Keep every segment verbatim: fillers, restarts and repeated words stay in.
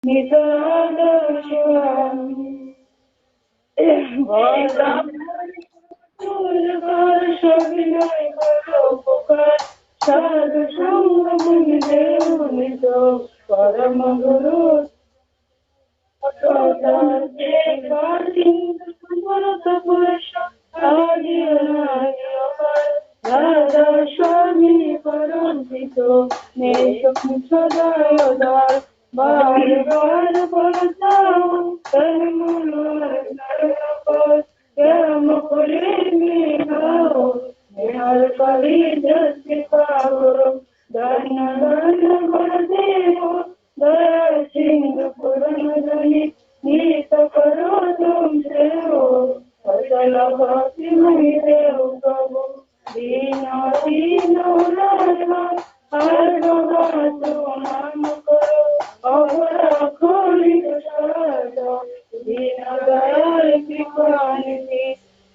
Nito Radha Swami. Sadhu Sangha Muni Dev Nito Parama Guru. Radha Swami Param Pito Nesham Sadayodar. Bar bar bolta hoon, tan man dhan dhan par, kya mukuli mein aao, nihar kali jasika gaurav. Dhan dhan Gurudeva, daya sindhu param dayani, nita karo tumse ho, atal bhakti mein dev kabo. Dino dino rama, har bhava tu naam karo, abhara koli dusarta, dino dayal kripa nidhi,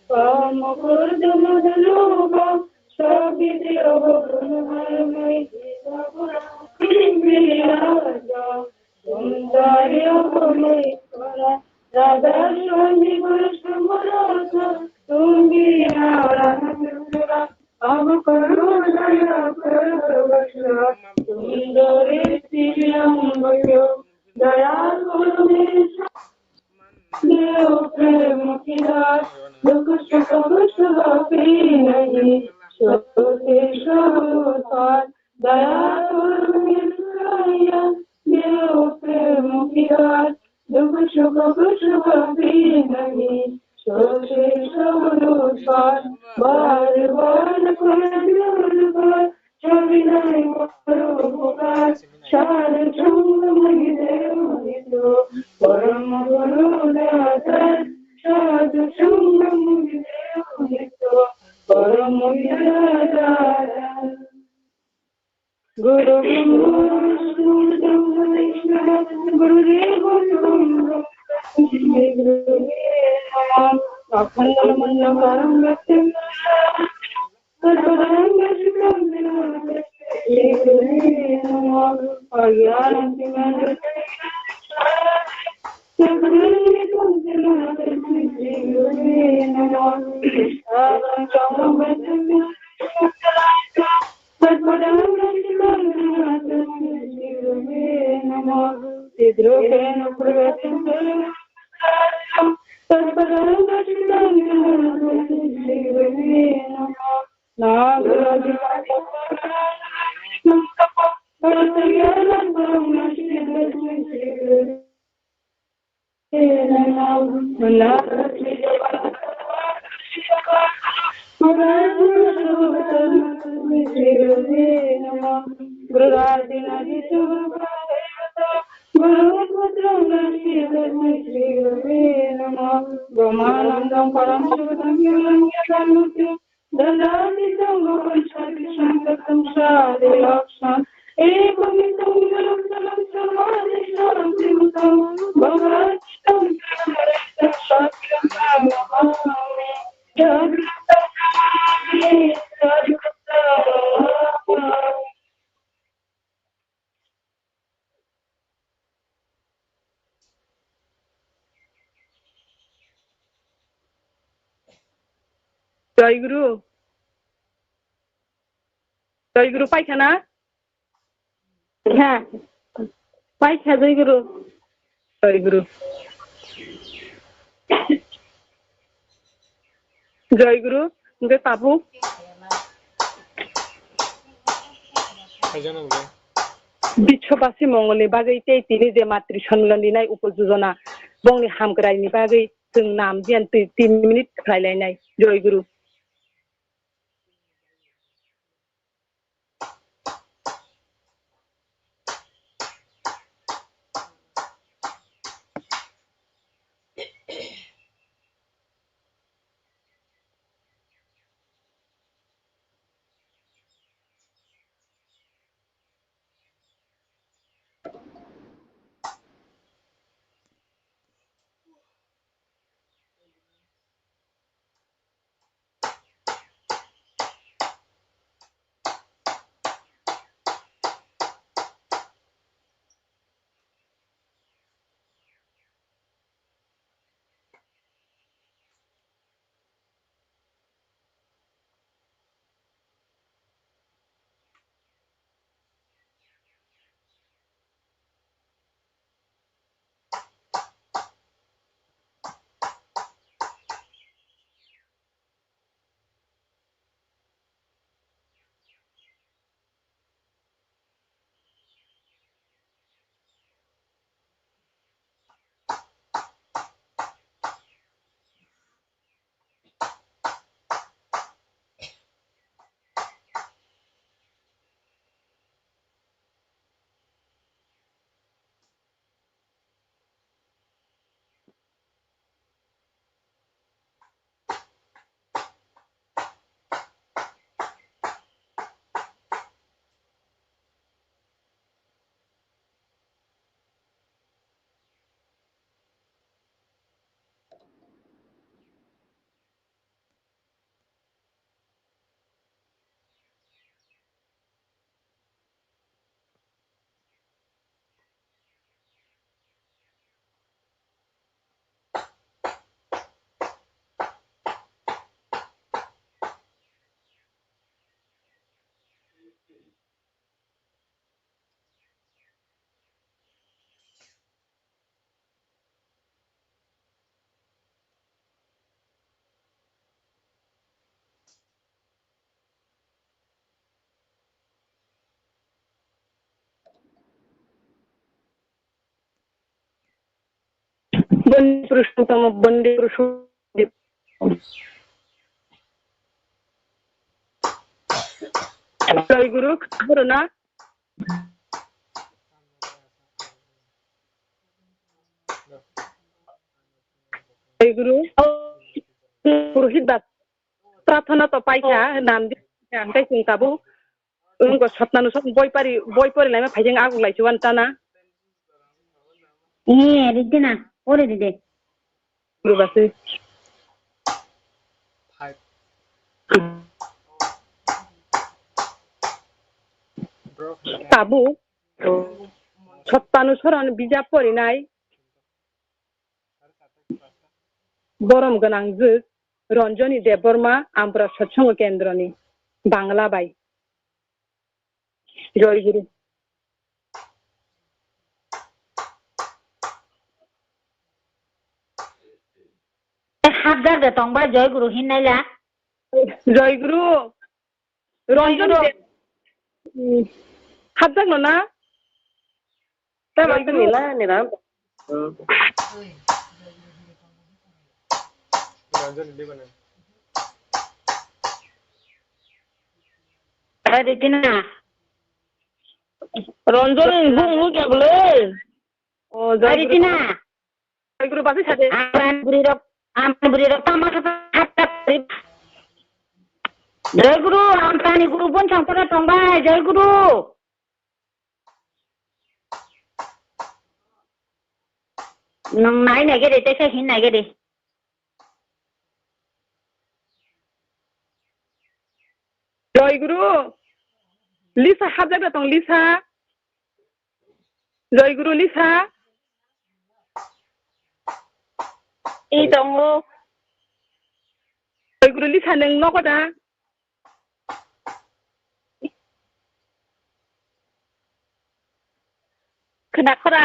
kama krodha madh lobha, sabhi daya guna hai mai, sabha raja. Radha Swami Guru Samratha, tum bina raha adhura, ab karo daya karo Bhagwan, tum dore sri Ram bhajo, daya karo mere Dev prem ki daat, dukh sukh kuch bhi nahi, sote sabh paat, daya karo mere Dev prem ki daat, dukh sukh kuch bhi nahi, sote sabh paat, bar bar kar dur baar, Sadhu Sangha Muni Dev Nito, Param Guru Radha, Sadhu Sangha Muni Dev Nito, Param Guru Radha. Guru Brahma Guru Vishnu Guru Deva Guru Brahma Guru Deva Namo. Akhanda Manda Karam Bhakti Brahmanandam Param Sukham Yadam Yadam Mukti Dandati Sambhavam Sati Sankatam Sadi Lakshman Ekam Ekam Jalam Jalam Samadhi Shanti Uttam Bhagavad Gita Satyam Namami Jagrata Namami Jagrata Namami. Jai Guru. Jai Guru, paikha na? Ha. Paikha, Jai Guru. Jai Guru. Jai Guru, hingke tabuk. Biswabasi mongolni bagwi tei tini je matri sonnilon rinai upojojona, bongni hamkraini bagwi chwng nam diyan twi tin minute khlai lainai. Jai Guru. Bonde Purushottam, Bonde Purushottam. Jai Guru, khoro na? Jai Guru, Purohit bab, prarthana to paikha, nam di, ang kai sing tabu. Wngkha Satnanu sok boi pari, boi pori laima phaijeng aguk lai chuan tana. Eh, ridi na, pori ridi. Guru basi. Tabuk Satnanu soron bijap porinai borom gwnang jwk Ranjani Debbarma, Ampura Satsang Kendroni, Bangla bai. Jai Guru. Hapjak de tongba Jai Guru hinnaila. Jai Guru. Ranjan Guru. De. Hmm. Hapjak no na? Tama Jai Guru. Nila, nila. Hmm. Hai Ritina. Ranjan bung lu kya bole? Oh, Jai Guru. Ritina. Jai Guru basi sade. Amrani bwrwi rok, amrani bwrwi rok tama khe khe khe. Jai Guru, amrani guru bon chang tongbai, Jai Guru. Nwng nai nai gede, tesa hin nai gede. Jai Guru. Lisa hapjak da tong, Lisa. Jai Guru Lisa. I tongo. Jai Guru Lisa, nwng nogo da? Khwnakhora.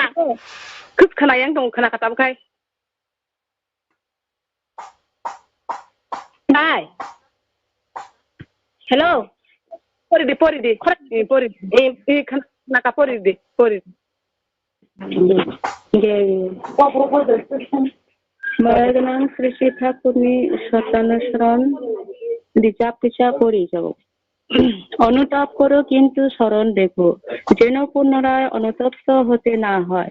Khub khwnayang tong, khwnakha tabuk khai. Hai. Hello. Pori di, pori di. Khora- Eh, pori di. Eh, eh, khana, khana ka pori di, pori di. Jai Guru. Moya gwnang Sri Sri Thakurni Satnanu soron bijap kisa pori jabo. অনুতাপ করো কিন্তু স্মরণ রেখো, যেন পুনরায় অনুতপ্ত হতে না হয়।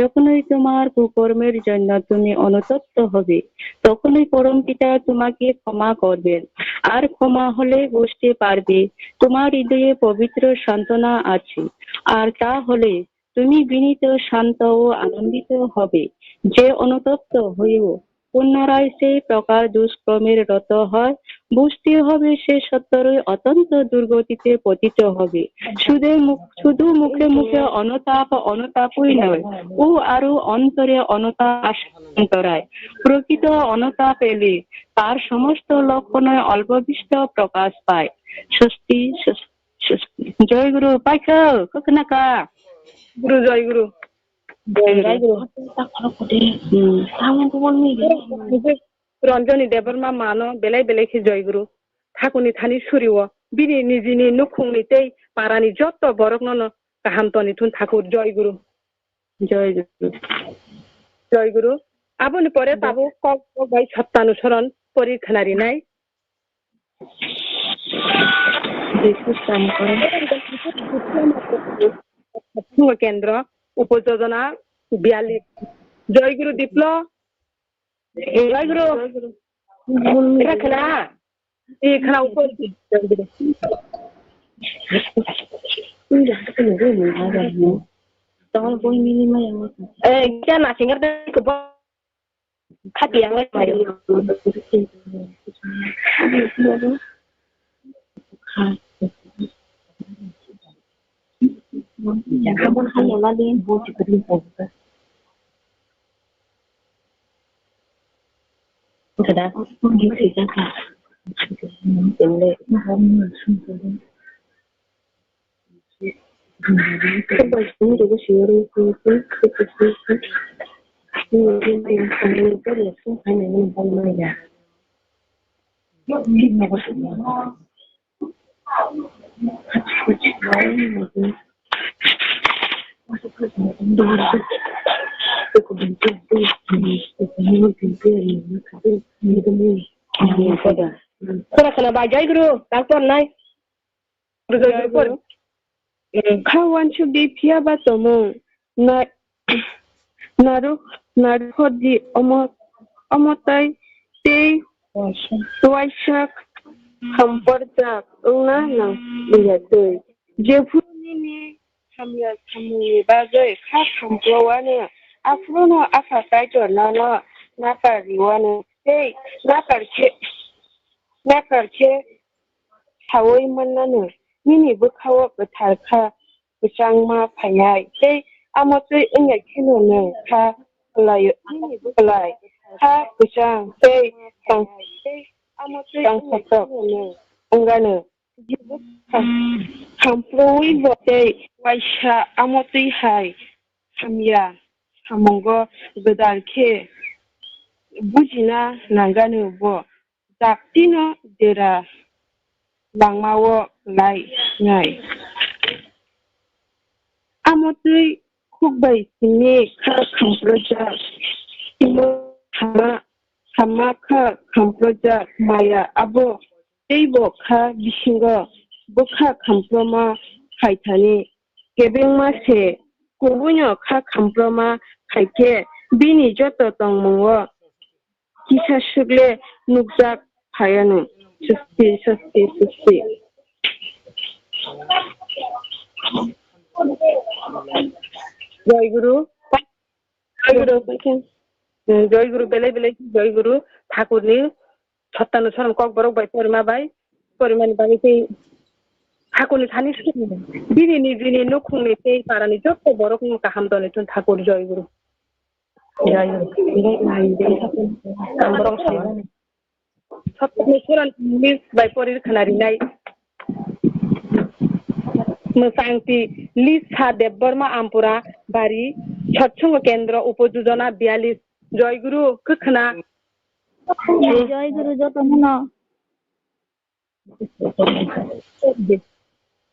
যখনই তোমার কুকর্মের জন্য তুমি অনুতপ্ত হবে, তখনই পরম পিতা তোমাকে ক্ষমা করবেন। আর ক্ষমা হলে বুঝতে পারবে তোমার হৃদয়ে পবিত্র সান্ত্বনা আছে। আর তা হলে তুমি বিনীত, শান্ত ও আনন্দিত হবে। যে অনুতপ্ত হয়েও পুনরায় সেই প্রকার দুষ্কর্মের রত হয়, বুঝতে হবে সে সত্বরই অত্যন্ত দুর্গতিতে পতিত হবে। শুধু মুখ-, শুধু মুখে মুখে অনুতাপ, অনুতাপই নয়, ও আরো অন্তরে অনুতাপ আসে অন্তরায়। প্রকৃত অনুতাপ এলে তার সমস্ত লক্ষণে অল্পবিষ্ট প্রকাশ পায়। স্বস্তি, স্বস্তি। Jai Guru, paikha, khwkhnakha. Guru, Jai Guru. Jai Guru. Jai Guru. Hmm. Ranjani Debbarma mano belai belai khe Jai Guru. Thakurni thani suriwo. Bini nijini nukhungni tei parani jotto borokno no kaham toni thun Thakur. Jai Guru. Jai Guru. Jai Guru. Aboni pore Jai. Tabuk kok kok bai Satnanu soron pori khwnarinai. Kendro, Upojojona, Biali. Jai Guru Diplo. Jai Guru. Era khana. E khana upor. Eh, kya na singer de ko. Khati ang lai mai. Khora khana bai, Jai Guru, tak por nai. Jai Guru. Kha uansuk di phiya ba tomung. Na-, naruk, naruk di omo, omo tai tei uaisa khamporjak wngna nang ya twi. Jephuru nini hamya samungni bagwi kha khamprowano, aphuru no Apha Kaitor nono nakar riwano tei nakar khe, nakar khe saui mannano. Nini bwkhao kwthar kha kwchangma phainai, tei amo twi wngya kheno nwng kha kwlai, kwlai kha kwchang tei tong-, tongthokthok wngano. Khamproui bo tei uaisa amo twi hai hamya samungo gwdal khe bujina nangano bo. Jaktino dera langmao kwlai nai. Amo twi khuk bai simi kha khamprojak, simo sama, sama kha khamprojak maya abo teibo kha bisingo bwkha khamproma phaithani. Kebengma se kubuino kha khamproma phaikhe bini joto tongmungo kisa sukle nukjak phaiano. Susti, susti, susti. Joy Guru. Joy Guru. Hmm, Joy Guru, belai belai Joy Guru. Thakurni sottano soron kok borok bai porima bai, porimani bagwi tei Thakurni thani sukni. Bini nijini nukhungni tei parani jotto borokno kaham toni thun Thakur, Joy Guru. Joy Guru. Borok sama. Sottoni soron English bai pori khna rinai. Mwsangti Lisa Debbarma, Ampura Bari, Satsongo Kendro, Upojujona biyalish. Joy Guru, khwkhwna. Joy Guru, joto no.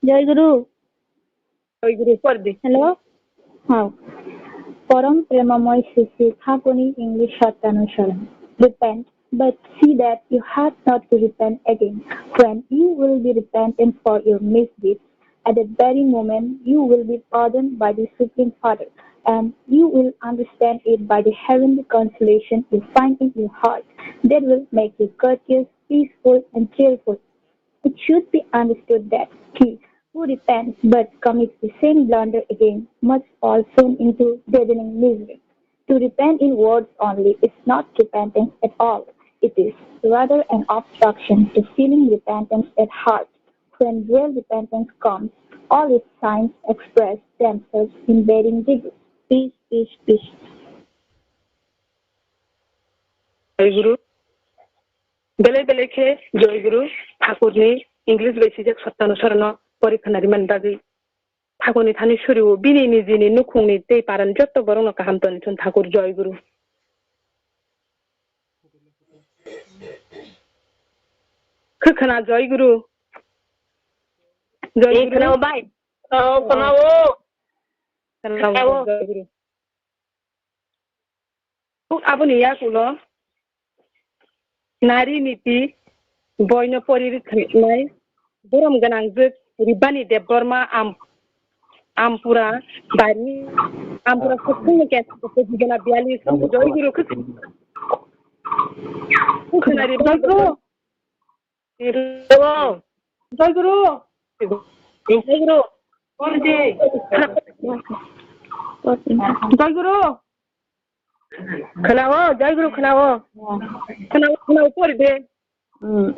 Joy Guru. Joy Guru, por di. Hello. How? Param Premamoy Sisi Thakuni English Shortanusaran. Repent, but see that you have not to repent again. When you will be repentant for your misdeeds, at that very moment you will be pardoned by the Supreme Father, and you will understand it by the heavenly consolation you find in your heart. That will make you courteous, peaceful, and cheerful. It should be understood that he who repents but commits the same blunder again must fall soon into deadening misery. To repent in words only is not repentance at all. It is rather an obstruction to feeling repentance at heart. When real repentance comes, all its signs express themselves in bearing degree. Peace, peace, peace. Joy Guru. Belai belai khe Joy Guru, Thakurni English bai sijak Sottanu Sorono pori khwnari man bagwi. Thakurni thani suriwo, bini nijini nukhungni tei parani jotto borokno kaham toni thun Thakur, Joy Guru. Khwkhwna Joy Guru. Joy Guru. Khwnao bai. Khwnao, khwnao. Khwnao, khwnao. Joy Guru. Aboni yakulo nari niti boino pori rwkhnai borom gwnangjwk Ribani Debbarma, Am-, Ampura Bari, Ampura Sukung Kesa Jigana Biali Joy Guru Khwk-, Khwkhanari Joy Guru. Joy Guru. Joy Guru. Joy Guru. Khwnao, Joy Guru khwnao. Khwnao, khwnao, pori de. Hmm.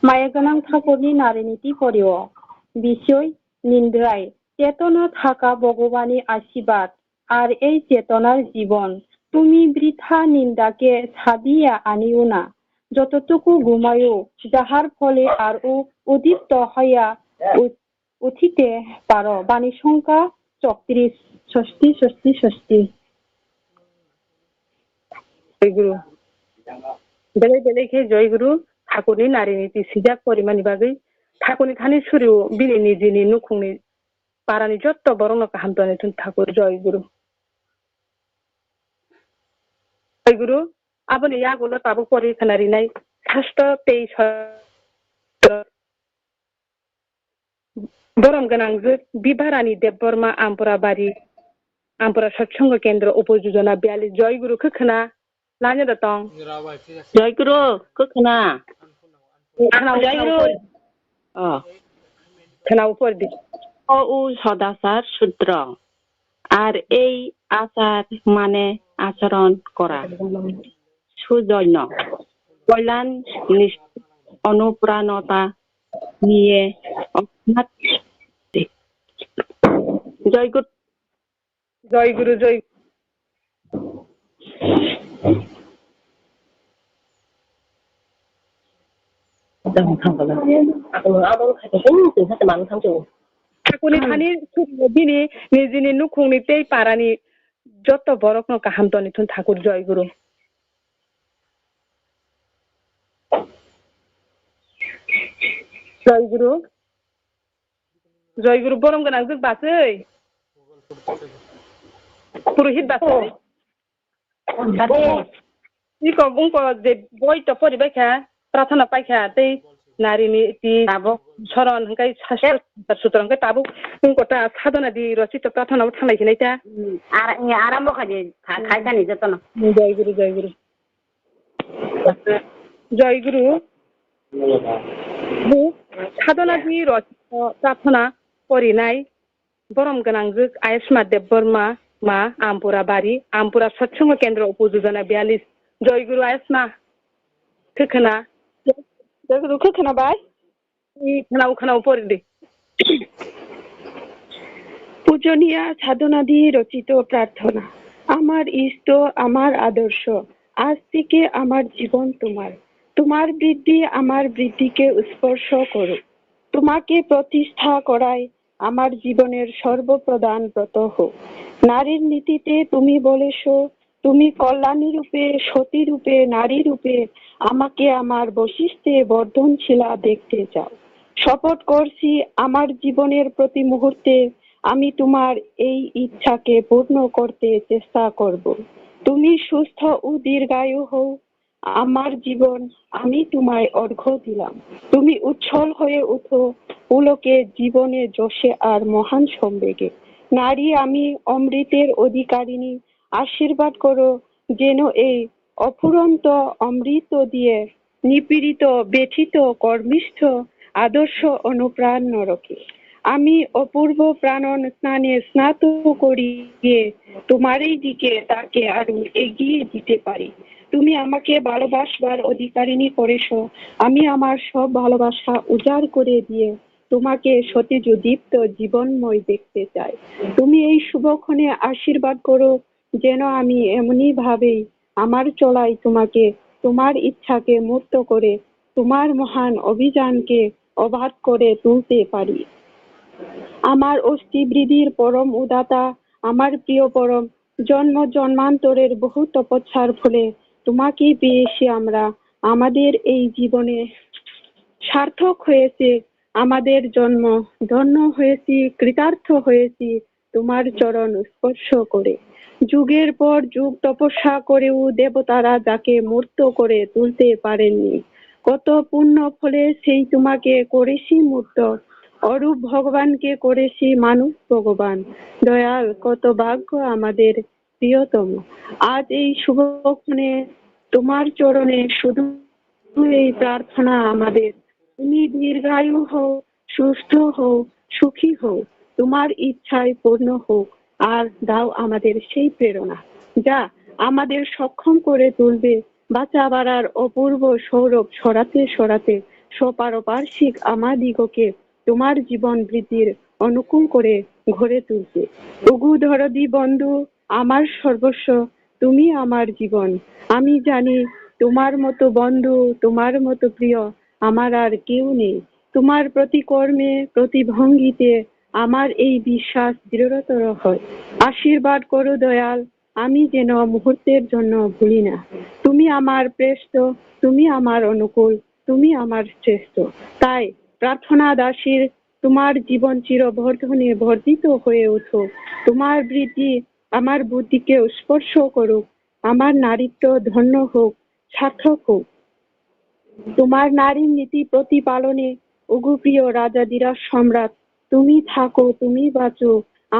Maya gwnang Thakurni narini twi porio. Bisoi, nindrai. Chetona thaka Bhagobani asibad. Ar ei chetonar jibon, tumi britha ninda ke sabiya ani una. Jototuku gumayo, jahar phole ar u udipto haya u-, uthite paro. Bani songkha choktrish, sosti, sosti, sosti. Joy Guru. Belai belai khe Joy Guru, Thakurni narini twi sijak porimani bagwi, Thakurni thani suriwo bini nijini nukhungni parani jotto borokno kaham toni thun Thakur, Joy Guru. Guru, aboni yagulo tabuk pori khna rinai sastro tei so-, borom gwnangjwk Bibarani Debbarma Ampura Bari, Ampura Satsongo Kendro Upojujona biyallis. Joy Guru khe khna lanya da tong. Joy Guru khe khna. Khna Joy Guru. Oh. Khna upor di. O u Sodachar Sutro. আর এই আচার মানে আচরণ করা। সুজন্য কল্যাণ নিষ্ঠ-, অনুপ্রাণতা নিয়ে অর্থাৎ জয় গুরু। জয় গুরু, জয়। Thakurni thani bini nijini nukhungni tei parani joto borokno kaham toni thun Thakur, Joy Guru. Joy Guru. Joy Guru borom gwnangjwk bachwi. Purohit bachwi. Iko ungko je boi to poribai kha, prathana pai kha, tei narini ti tabuk soron hwnkhe sastro sutro hwnkhe tabuk ungko ta sadhana di rosito prathana o thanglai hinai ta. Hmm, ar-, ni arambo kha je kha-, khai thani jotono. Joy Guru, Joy Guru. Joy Guru. Bu sadhana di rosito prathana porinai. Borom gwnangjwk Ayushma Debbarma, ma, Ampura Bari, Ampura Satsongo Kendro Upojujona biyallis. Joy Guru Ayushma. Khe khna. Joy Guru khe khna bai. Khna u, khna u, pori di. পূজনীয়া সাধনাদি রচিত প্রার্থনা। আমার ইষ্ট, আমার আদর্শ, আজ থেকে আমার জীবন তোমার। তোমার বৃদ্ধি আমার বৃদ্ধিকে স্পর্শ করুক। তোমাকে প্রতিষ্ঠা করাই আমার জীবনের সর্বপ্রধান ব্রত হোক। নারীর নীতিতে তুমি বলেছ, তুমি কল্যাণী রূপে, সতী রূপে, নারী রূপে আমাকে আমার বৈশিষ্ট্যে বর্ধনশীলা দেখতে চাও। শপথ করছি, আমার জীবনের প্রতি মুহূর্তে আমি তোমার এই ইচ্ছাকে পূর্ণ করতে চেষ্টা করব। তুমি সুস্থ ও দীর্ঘায়ু হও, আমার জীবন, আমি তোমায় অর্ঘ্য দিলাম। তুমি উচ্ছল হয়ে উঠো পুলকে, জীবনে, যশে আর মহান সম্বেগে। নারী, আমি অমৃতের অধিকারিণী, আশীর্বাদ করো যেন এই অফুরন্ত অমৃত দিয়ে নিপীড়িত, ব্যথিত, কর্মিষ্ঠ, আদর্শ অনুপ্রাণ নরকে আমি অপূর্ব প্রাণন স্নানে স্নাত করিয়ে তোমারই দিকে তাকে আরো এগিয়ে দিতে পারি। তুমি আমাকে ভালোবাসবার অধিকারিণী করেছ, আমি আমার সব ভালোবাসা উজাড় করে দিয়ে তোমাকে সতেজ দীপ্ত জীবনময় দেখতে চাই। তুমি এই শুভক্ষণে আশীর্বাদ করো যেন আমি এমনই ভাবেই আমার চলায় তোমাকে, তোমার ইচ্ছাকে মূর্ত করে তোমার মহান অভিযানকে অবাধ করে তুলতে পারি। আমার অস্থিবৃদ্ধির পরম উদাতা, আমার প্রিয় পরম, জন্ম জন্মান্তরের বহু তপস্যার ফলে তোমাকেই পেয়েছি আমরা। আমাদের এই জীবনে সার্থক হয়েছে আমাদের জন্ম, ধন্য হয়েছি, কৃতার্থ হয়েছি তোমার চরণ স্পর্শ করে। যুগের পর যুগ তপস্যা করেও দেবতারা যাকে মূর্ত করে তুলতে পারেননি, কত পুণ্য ফলে সেই তোমাকে করেছি মূর্ত, অরূপ ভগবানকে করেছি মানুষ ভগবান। দয়াল, কত ভাগ্য আমাদের প্রিয়তম। আজ এই শুভক্ষণে তোমার চরণে শুধু এই প্রার্থনা আমাদের, তুমি দীর্ঘায়ু হও, সুস্থ হও, সুখী হও, তোমার ইচ্ছায় পূর্ণ হোক। আর দাও আমাদের সেই প্রেরণা, যা আমাদের সক্ষম করে তুলবে বাঁচা বাড়ার অপূর্ব সৌরভ ছড়াতে ছড়াতে স্বপারপার্শ্বিক আমাদিগকে তোমার জীবন বৃদ্ধির অনুকূল করে গড়ে তুলতে। ওগো দরদি বন্ধু, আমার সর্বস্ব, তুমি আমার জীবন। আমি জানি তোমার মতো বন্ধু, তোমার মতো প্রিয় আমার আর কেউ নেই। তোমার প্রতি কর্মে, প্রতি ভঙ্গিতে আমার এই বিশ্বাস দৃঢ়তর হয়। আশীর্বাদ করো দয়াল, আমি যেন মুহূর্তের জন্য ভুলি না। তুমি আমার প্রেষ্ঠ, তুমি আমার অনুকূল, তুমি আমার শ্রেষ্ঠ। তাই প্রার্থনা দাসীর তোমার জীবন চিরবর্ধনে বর্ধিত হয়ে উঠুক। তোমার বৃদ্ধি আমার বুদ্ধিকে স্পর্শ করুক। আমার নারীত্ব ধন্য হোক, সার্থক হোক। তোমার নারীর নীতি প্রতিপালনে, ওগো প্রিয় রাজাধিরাজ সম্রাট, তুমি থাকো, তুমি বাঁচো,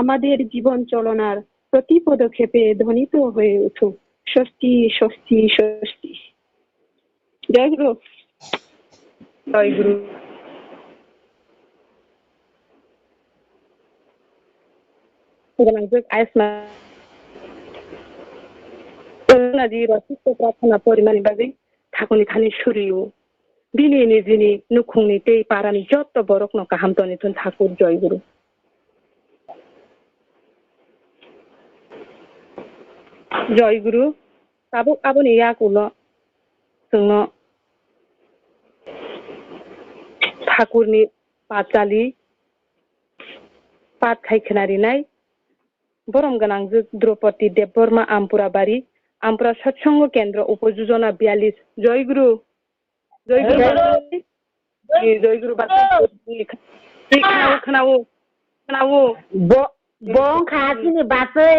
আমাদের জীবন চলনার প্রতি পদক্ষেপে ধ্বনিত হয়ে ওঠো। স্বস্তি, স্বস্তি, স্বস্তি। জয় গুরু। জয় গুরু। Gwnangjwk Ayasma Nadi rositto prarthana porimani bagwi thakurni thani suriyo. Bini nijini nukhungni tei parani jotto borokno kaham toni thun Thakur, Joy Guru. Joy Guru, tabuk aboni yak ulo chwngno Thakurni Pachali path khai khwnarinai. Borom gwnangjwk Draupadi Debbarma, Ampura Bari, Ampura Satsongo Kendro, Upojojona biyallis. Joy Guru. Joy Guru. Joy Guru. Joy Guru. Khwnao, khwnao, khwnao. Bo, bo wngkha chini bachwi,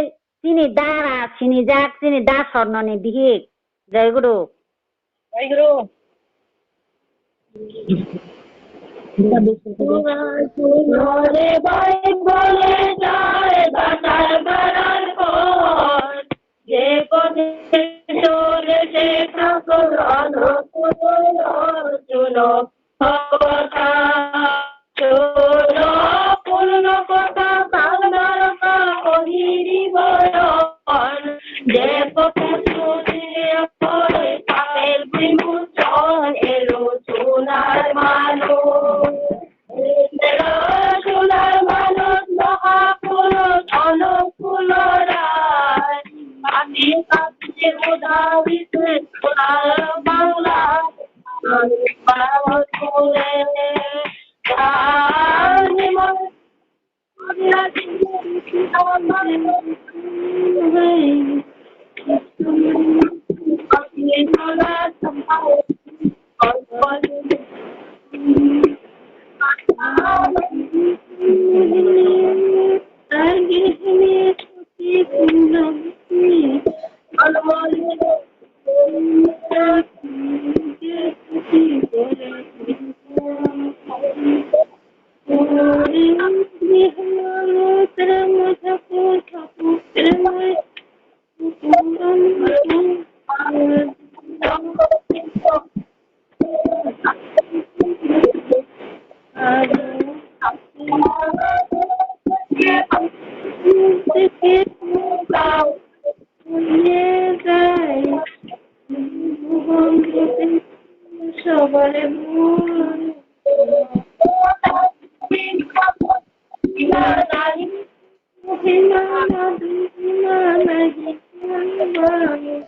chini dara sinijak, chini da Sornoni bihik. Joy Guru. Joy Guru.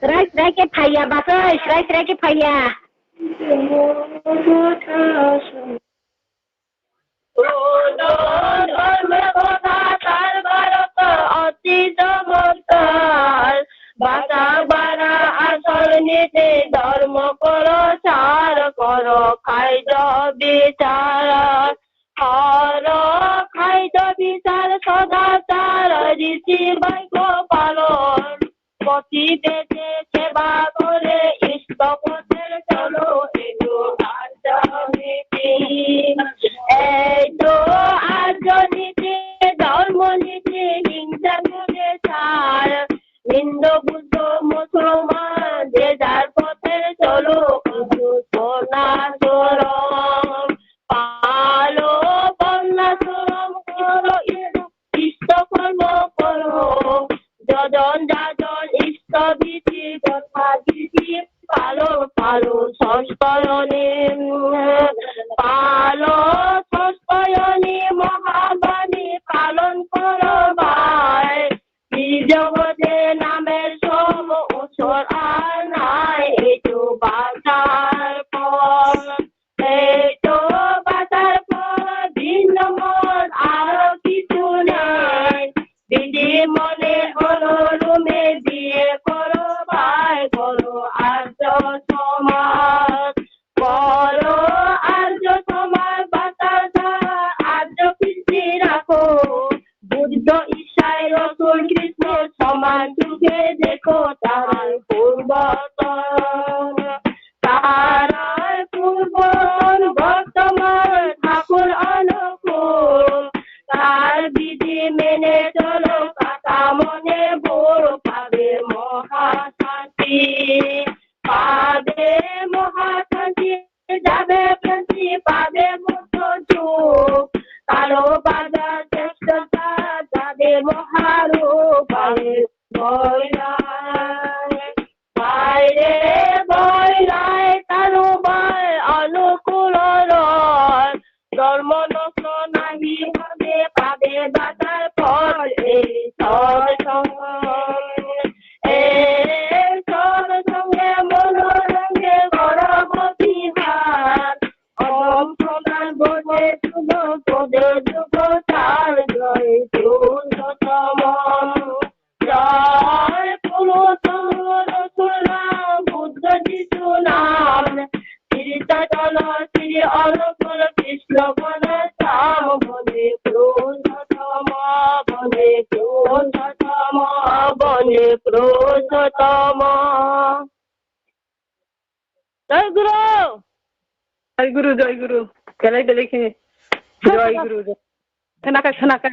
Srai srai khe phaiya, bachai, srai srai khe phaiya. ধর্ম কথা তার বারো অতি চমৎকার। বাসা বাড়া আসল নীতি ধর্ম করো, চার করো খাদ্য বিচার। করো খাদ্য বিচার, সদাচার রীতি বাক্য পালন। পতিদেবতার সেবা করে ইষ্ট পথে চলো, এতো আর্য নীতি। এতো আর্য নীতি, ধর্ম নীতি, হিংসা করে ছাড়। হিন্দু, বুদ্ধ, মুসলমান, যে যার পথে চলো, কিন্তু সনাতন। পালো বর্ণাশ্রম, করো ইষ্ট কর্ম করো। যজন যাজন ইষ্টবিধি যথাবিধি পালো, পালো সংস্করণে। পালো সংস্করণে মহাবাণী পালন করো ভাই। ত্রিজগতে নামের সম অসর আর নাই, এতো বাঁচার পথ। এতো বাঁচার পথ, ভিন্ন মত আর কিছু নাই। বিধি মনে হলো রুমে বিয়ে করো ভাই, করো আর্য সমাজ। করো আর্য সমাজ, বাঁচার ধারা আর্য কীর্তি রাখো। বুদ্ধ, ঈশাই, রসুল, কৃষ্ণ সমান চোখে দেখো, তারাই পতন। তারার পূর্বতন বর্তমান ঠাকুর অনুকূল, তার বিধি মেনে চলো, কাটা মনে বল পাবে মহাশান্তি, পাবে মহাশান্তি, যাবে ভ্রান্তি, পাবে মুক্ত সুখ, কালো বাজার শ্রেষ্ঠতা, যাবে মহারূপ, পাবে বৈরাগ। বাইরে বৈরাগ, তার উভয় অনুকূল রয়। ধর্ম নষ্ট নাহি হবে, পাবে বাধার ফল এই সৎসঙ্গ। এই সৎসঙ্গে মনোরঙ্গে করব বিহার। অহং প্রধান বনে শুভ পদে যুগ তার জয় পুরুষোত্তম। জয় পুরুষোত্তম রসুল রাম বুদ্ধ যিশু নাম। শ্রী চৈতন্য শ্রী অনুকূল কৃষ্ণ গণেশ শ্যাম বনে পুরুষোত্তম, বনে পুরুষোত্তম, বনে পুরুষোত্তম। জয় গুরু। জয় গুরু, জয় গুরু। Belai belai khe. Joi guru. Khwnakha, khwnakha.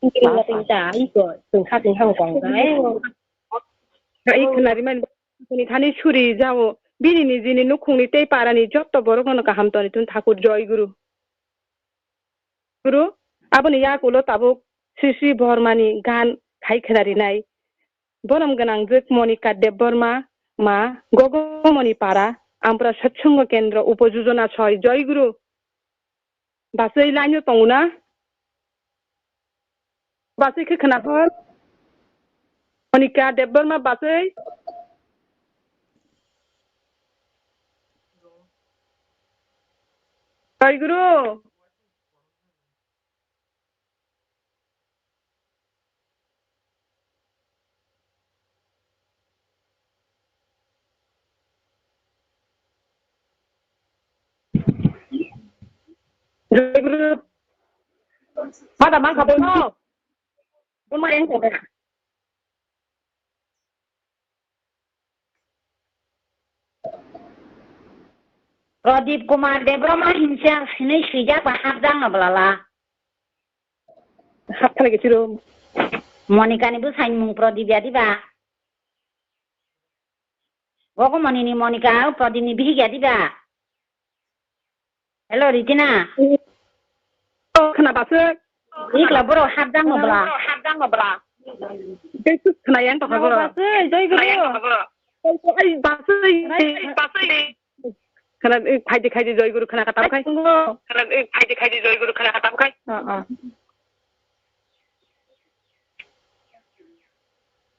Iko, tongkha, tongkha, tongkha. Hai khwnari mani, thani suri jao. Bini ni jini nukhungni tei parani jotto borok no kaham toni tun thakur, joi guru. Guru, aboni yakulo tabuk Sri Sri Bormani gan khai khwnarinai. Borom gwnangjwk Monika Debbarma, ma Gogomoni Para, Ampura Satsongo Kendro, Upojujona soi, Joi Guru. Basui line o tongo na? Basui khe khwnaphar. Monika Debbarma basui. Joi Guru. Jai Guru. Pada mangkha bono. Bono yang kena. Pradip Kumar Debbarma himse ang sinui swijak ba hapjak no bwlala. Hapthani ke chiro. Monika ni bwsai ni mung Pradip ya diba? Gogomoni ni Monika, Pradip ni bihik ya diba? Hello, Ritina. Oh, khna basui. Ikla borok hapjak no bwla. Tei sus khna yang tokha borok. Basui, Jai Guru. Ai, basui. Khna, eh, phaidi khaidi Jai Guru khna kha tabkhai. Khna, eh, phaidi khaidi Jai Guru khna kha tabkhai. Ah, ah.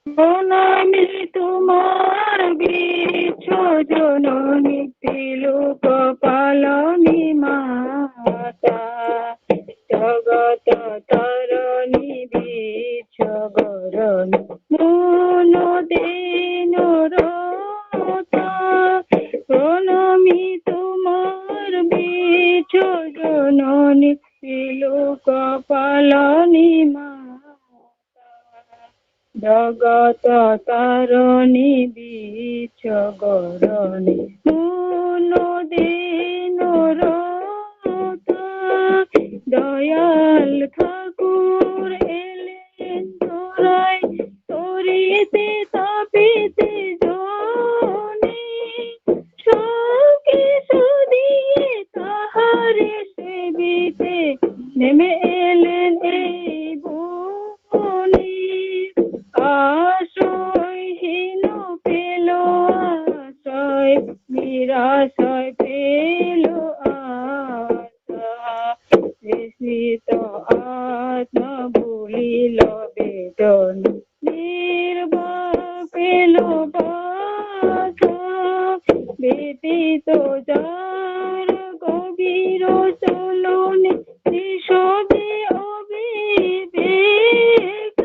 প্রণামী তোমার বিশ্বজননী, ত্রিলোক পালনী মাতা, জগত তরণী বিশ্ববরণী, মন দেন রতা। প্রণামী তোমার বিশ্বজননী, ত্রিলোক পালনী মাতা, জগত তারণী বিশ্ববরণী, মন দেন রতা। দয়াল ঠাকুর এলেন ধরায়, তরিতে তাপিতে জনে, সব কিছু দিয়ে তাহারে সেবিতে নেমে এলেন এই ভুবনে। আশ্রয়হীন পেল আশ্রয়, নিরাশ্রয় পেল আশ্রয়। তৃষিত আত্মা ভুলিল বেদনা, নির্বাক পেল বাসা। ব্যথিত যার গভীর চলনে, নিঃশব্দে অবিবেক।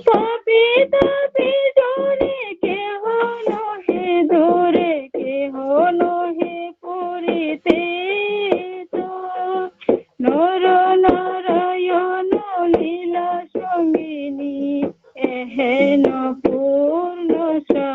পাপী তাপী জনে কেহ নহে দূরে, কেহ নহে পরিত্যাগ। নর নারায়ণ লীলা সঙ্গিনী, এহেন পূর্ণ সা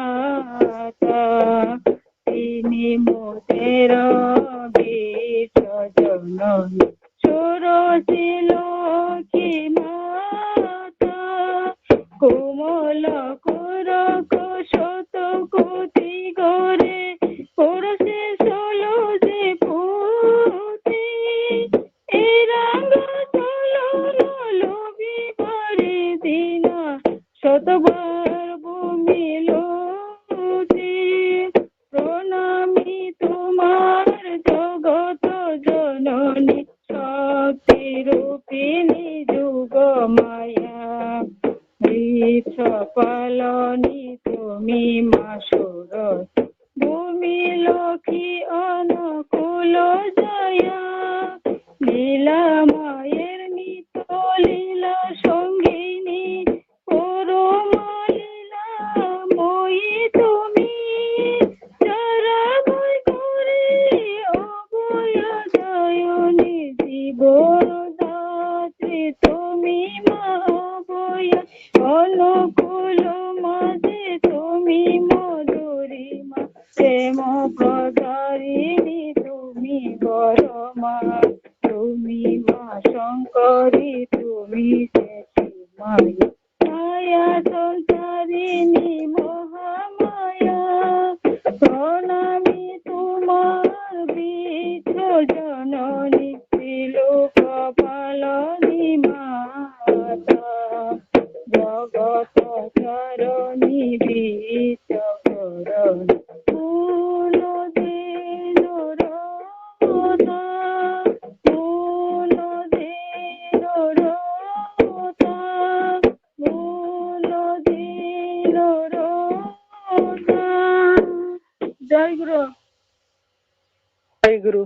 লক্ষ লক্ষ শত কোটি গরে পড়ছে ষোলো যে পুঁথি। এ রঙ চলন লবিবারে দিনা শতবার ভূমি লুটি। প্রণামী তোমার জগত জননী শক্তি রূপিণী যুগ মায়া। বৃক্ষ পালনী তুমি মা সুরত, ভূমি লক্ষ্মী অনুকূল জয়া। লীলা মায়ের নিত্য লীলা সঙ্গিনী, পরমা লীলাময়ী তুমি। চরাচর করে অভয়া জননী জীবন দাত্রী তুমি মা অভয়া। অনুকূল মাঝে তুমি মধুরিমা, প্রেম প্রচারিণী তুমি বড় মা। তুমি মা শঙ্করী, তুমি শেষী মায়া। মায়া সঞ্চারিণী মহামায়া, প্রণামী তোমার বৃক্ষ জননী, ত্রিলোক পালনী মাতা। জগত চারণী বৃক্ষ করণী, মূল দেন রতা, মূল দেন রতা। জয় গুরু। জয় গুরু।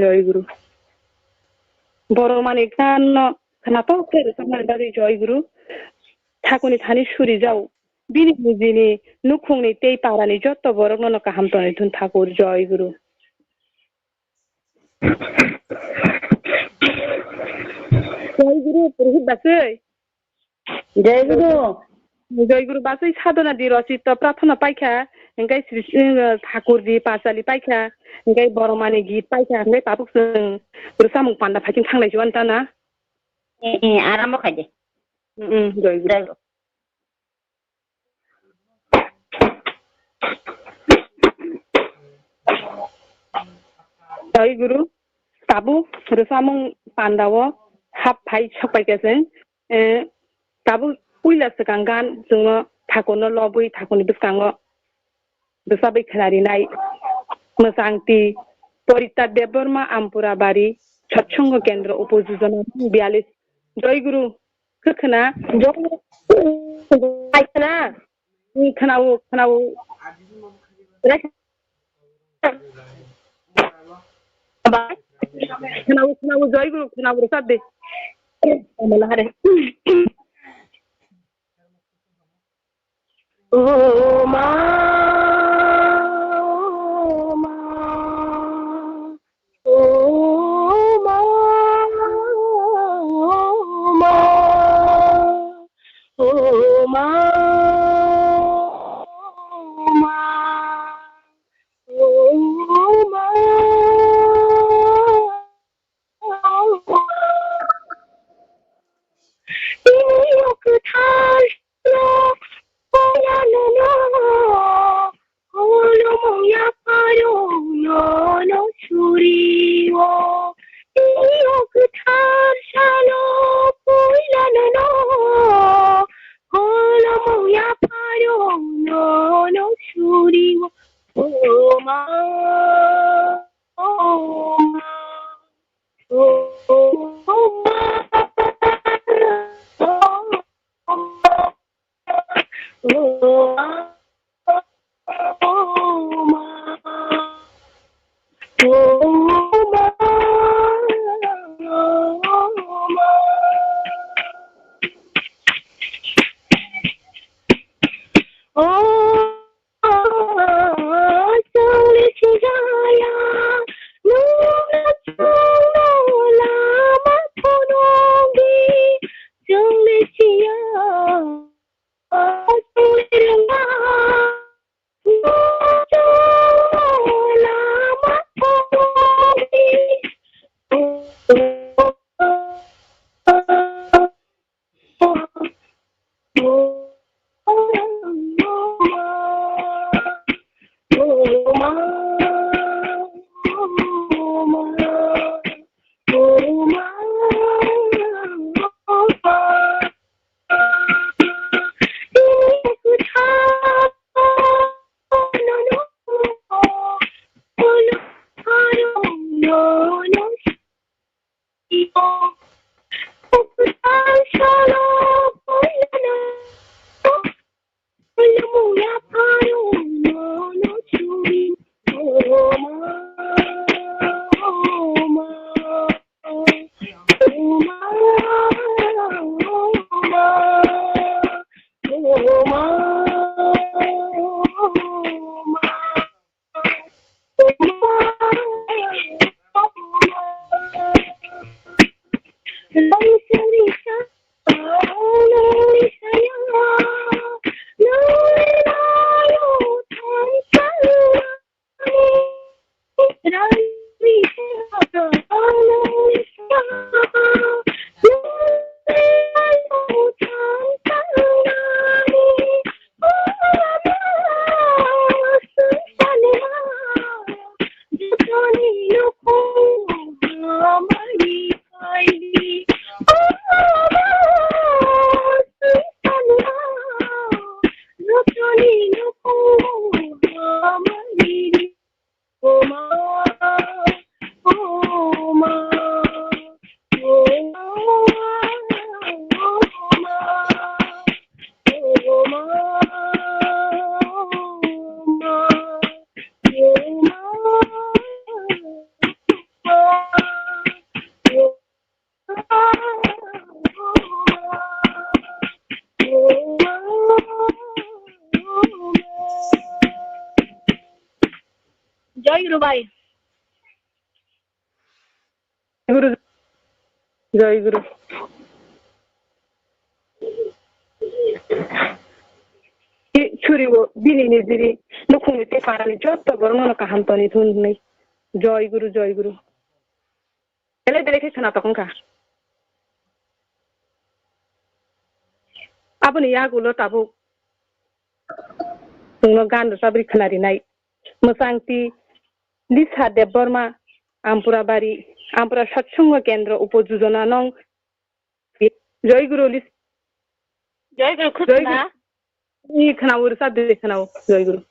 জয় গুরু। Borok manwi khan no khwnatok khe rwchapnani bagwi joi guru. Thakuni thani suri jao. Bini nijini nukhungni tei parani jotto borokno no kaham tonwi thun thakur, joi guru. Joi guru, Purohit Baswi. Jai Guru. Jai Guru, basui sadhana di rosito prathana paikha, hingkai sri, eh, thakur di pachali paikha, hingkai boromani git paikha, hingkai tabuk chwng rwchapmung panda phaikin thanglai chuan tana. Eh, eh, arambo khai de. Mm, mm, Jai Guru. Jai Guru. Jai Guru, tabuk rwchapmung pandao hap phai sok paikha chwng. Eh, tabuk puila swkang gan chwngno thakurno lobwi thakurni bwskango bwchabwi khwnarinai mwchangtwi Porita Debbarma Ampura Bari Satsongo Kendro Upojujona biyalish. Joi Guru, kwkhwna. Joi Guru. Khwna. Khwnao, khwnao. Khwnao, khwnao, Joi Guru, khwnao, rwchap de. O ma, o ma, o ma, o ma, o ma, o ma. Tini o kwthar no poya nono, holomong yapharong nono suri o. Tini o kwthar salo poila nono, holomong yapharong nono suri o. O ma, o ma, o ma, o ma, o ma, o ma. Joy Guru bhai. Guru, Joy Guru. I churi o bini ni jiri nukhung ni tei para ni joto borok no kaham toni thun hinwi. Joy Guru, Joy Guru. Belai belai khe khwna tokong kha. Aboni yagulo tabuk chwngno gan rwchabwi khwna rinai. Mwchangtwi Lisa Debbarma, Ampura Bari, Ampura Satsongo Kendro Upo Jujona nong. Joy Guru Lis-, Joy Guru Joy Guru. Khwna. Ni khwna o rwchap de khwna o Joy Guru.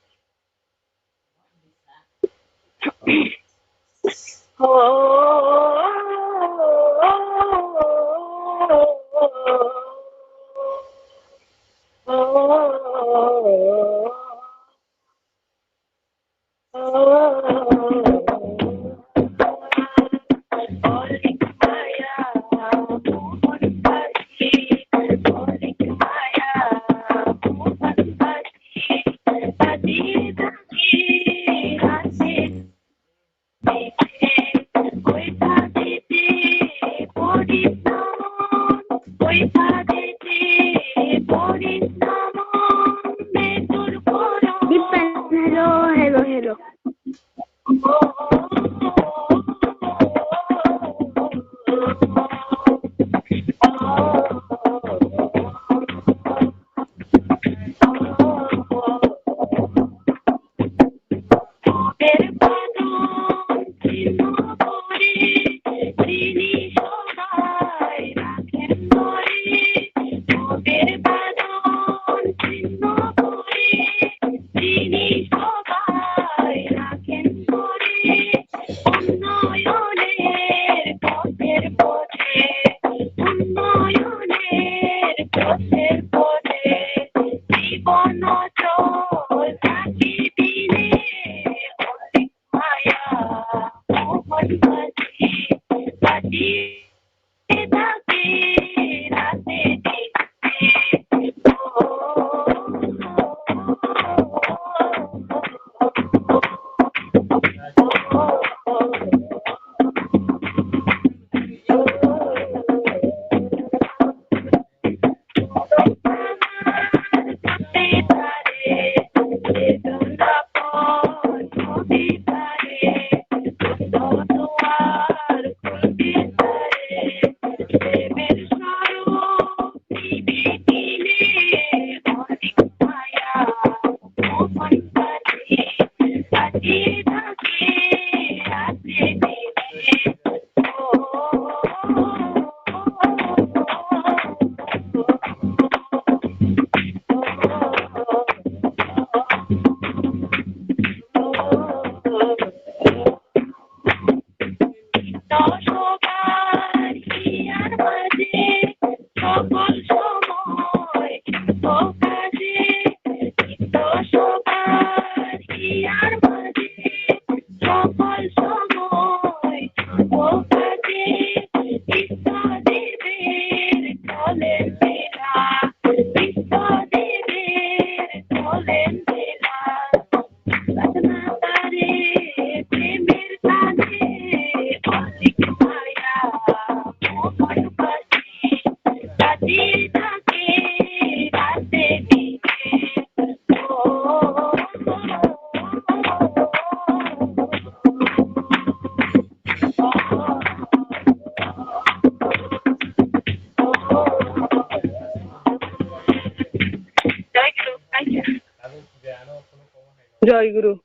Joy Guru.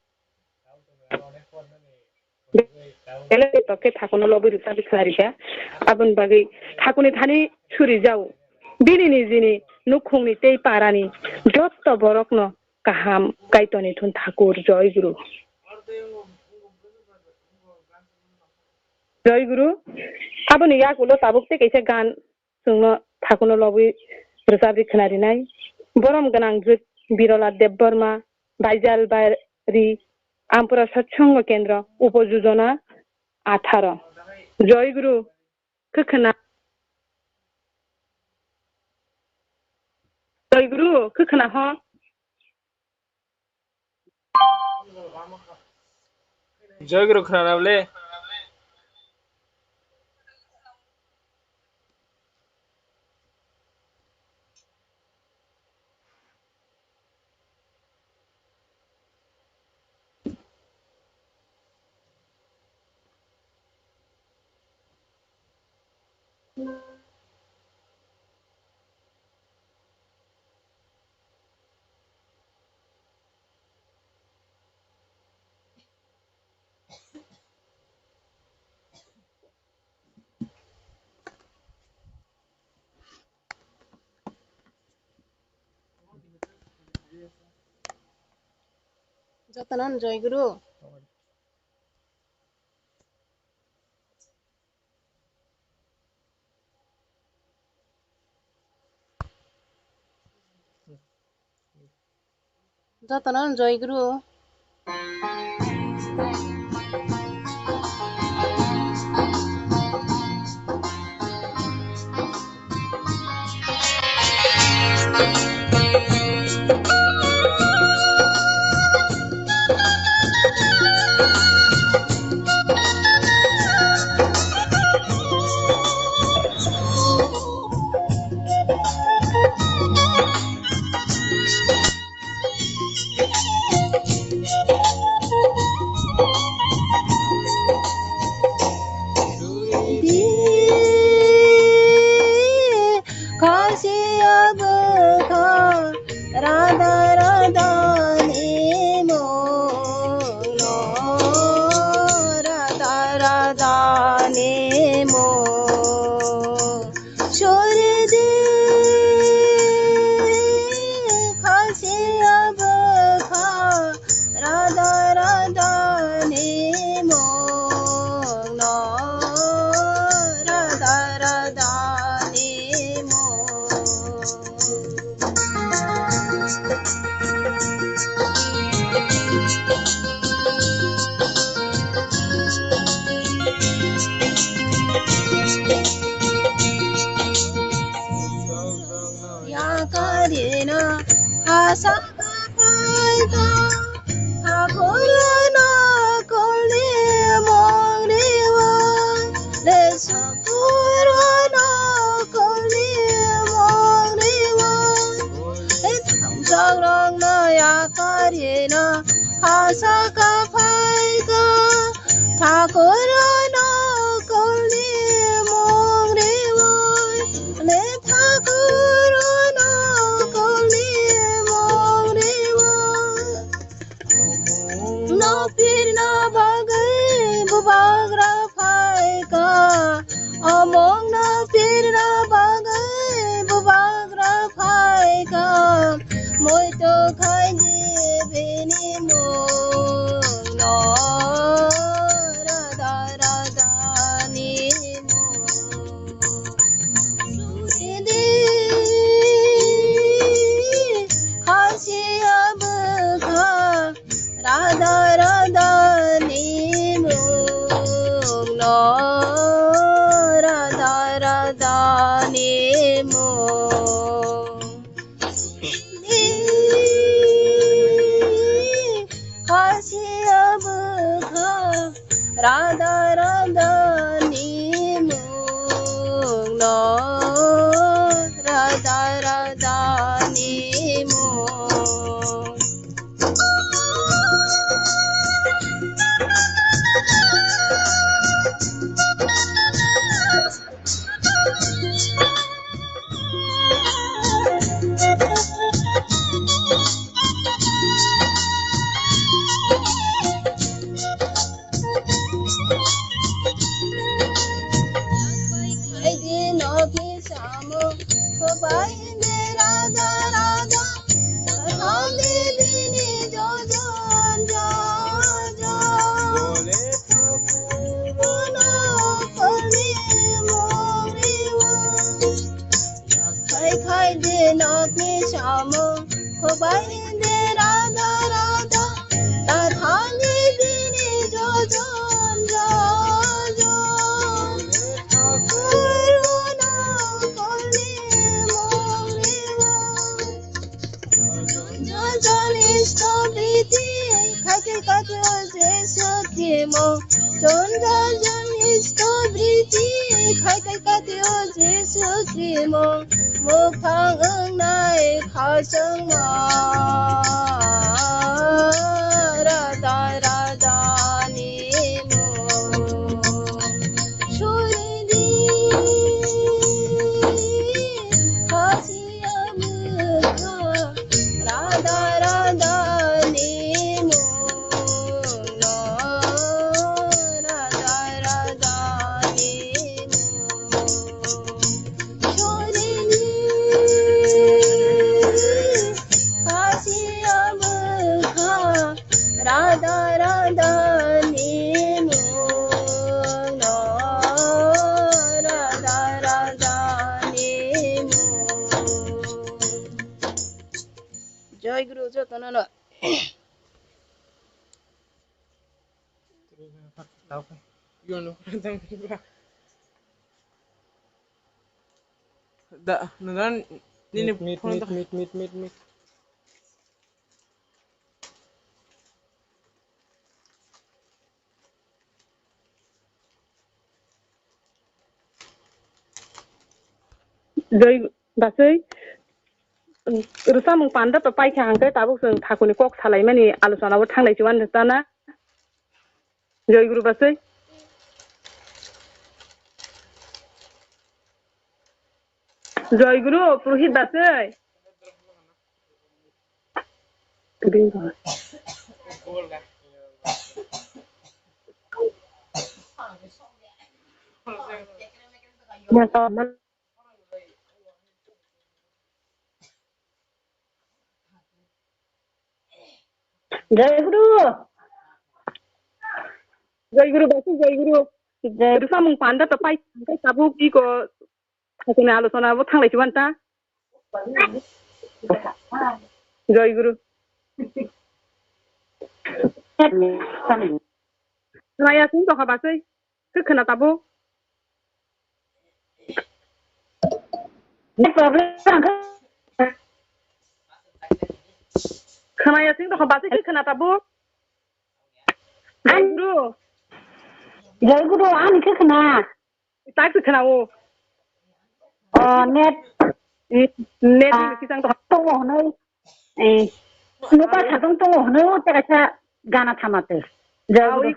Belai tokke thakuno lobwi rwchapwi khwnarikha. Aboni bagwi thakunni thani suri jao. Bini nijini nukhungni tei parani jotto borokno kaham Kaitorni thun thakur. Joy Guru. Joy Guru. Aboni yagulo tabuk tei kaisa gan chwngno thakuno lobwi rwchapwi khwnarinai. Borom gwnang jwk Birola Debbarma, Baijal Bari, Ampura Satsongo Kendro, Upojujona atharo. Joy Guru, khwkhwna. Joy Guru, khwkhwna ho. Joy Guru khwnarw le. Jotono joy guru. Jotono joy guru. Khasiya bwkha rada rada ni mung no, rada rada ni mung. Sordi khasiya bwkha rada rada ni mung no, rada rada ni mung. Yakarina hasa Phaikha, Thakurno kolni mongriwa, le Thakurno kolni mongriwa. Thamsakrokno yakarina hasa kha phaikha, Thakurno kolni mongriwa, le Thakurno kolni mongriwa. Omongno pirna bagwi bubagra phaikha. Omongno pirna bagwi bubagra phaikha. Moito khaidi bini mungno rada rada ni mung. Sudidi khasiya bwkha rada rada ni mungno, rada rada ni mung. Ni Painde Radha Radha, ta thani bini jojon jojon. Thakur no korni mongni mong. Jojon isto priti, khati khati o je sotimo. Jojon isto priti, khati khati o je sotimo. Muphang wngnai khachangma, Radha Radha ni mung. Suridi khasiya mukha, Radha Radha ni mung no, Radha Radha ni mung. Chorini khasiya mukha, Radha Radha ni mung no, Radha Radha ni mung. Joy Guru jotono no. Da, nadan nini mit, mit, phone mit, to mit, mit, mit, mit. Joy basui, rwchapmung panda to paikha hwnkhe tabuk chwng thakurni kok salaimani alochonao thanglai chuan rwchana. Joy Guru basui. Joy Guru, Purohit basui. Jai Guru. Jai Guru, Basu, Jai Guru. Jai Guru samung panda to pai, pai tabuk iko. Hakuni alochona bo thanglai chuan ta. Jai Guru. Khwnaya sing tongkha basui. Khe khwna tabuk. Khwnaya sing tongkha basui khe khwna tabuk. Jai Guru. Jai Guru, ani khe khwna. Tak se khwnao. O, net. Net ni kisang to. Tongo hwnwi. Eh. Nuka satung tongo hwnwi, o teka sa gana thamate. Jai Guru.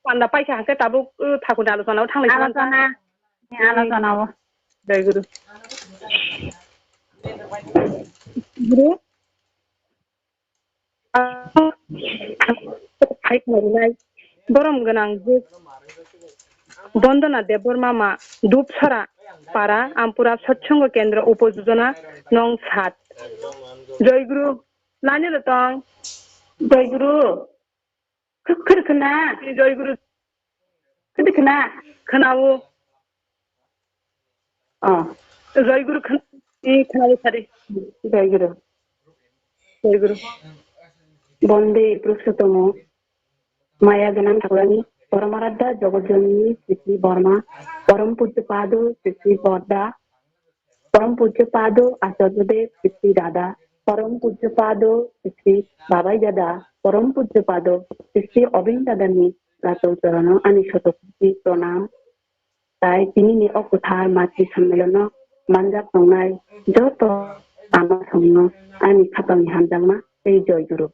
Panda paikha hwnkhe tabuk, uh, thakur alochona o thanglai. Alochona. Alochona o. Jai Guru. Guru. Borom gwnang Bondona Debbarma ma Dupsara para Ampura Satsongo Kendra Upojojona nong sat. Jai Guru. Lani rotong. Jai Guru. Khwrwkhwna. Jai Guru. Khwrwkhwna. Khwnao. Oh. Jai Guru khwn-, eh, khwnao sari. Jai Guru. Jai Guru. Bonde Purushottamo. Maya gwnang Thakurani. Poramaradhya Jagat Janani Sri Sri Borma. Param Pujya Pado Sri Sri Bodda. Param Pujya Pado Acharya Dev Sri Sri Dada, Param Pujya Pado Sri Sri Babai Dada, Param Pujya Pado Sri Sri Obin Dadani Rato Chorono ani sotokuti pranam. Tai tinini o kwthar matri sammelono manjak tongnai joto ama songno ani khapangni hamjakma tei Jai Guru.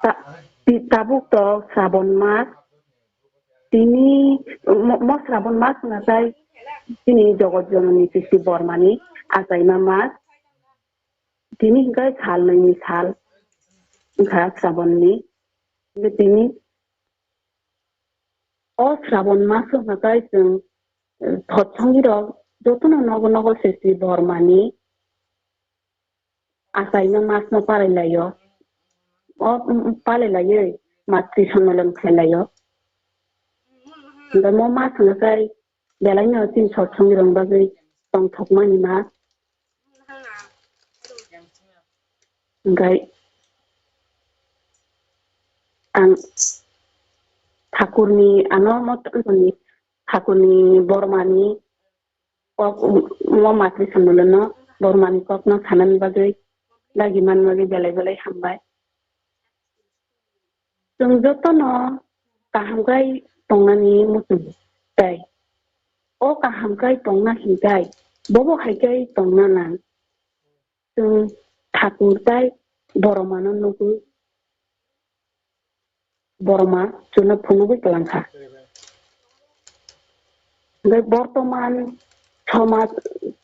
Ta-, ti-, tabuk to Srabon mas, tini mo, mo Srabon mas hwnka tai tini Jogot Jononi Sisi Bormani achaima mas, tini hwnkhe sal nwi ni sal wngkha Srabonni, tini o Srabon mas hwnka tai chwng, eh, thotsongwi rok jotono nogo nogo Sisi Bormani achaima masno palailaio. O, mm, mm, palailaiwi matri sammelan khlailaio. Hwnkhe mo mas hwnka khe belaino chini sotsongni rok bagwi tongthokmani mas. Hingkai ang Thakurni ano motoni Thakurni Bormani kok mo matri samulano Bormani kokno sanani bagwi dagi man bagwi belai belai hambai. Chwng jotono kaham kai tongnani muchungo tei o kaham kai tongna hinkai bobo hai kai tongna nang. Chwng Thakur tei Boromano nugwi Boroma chwngno phunugwi kwlangkha. Hingke bortoman somaj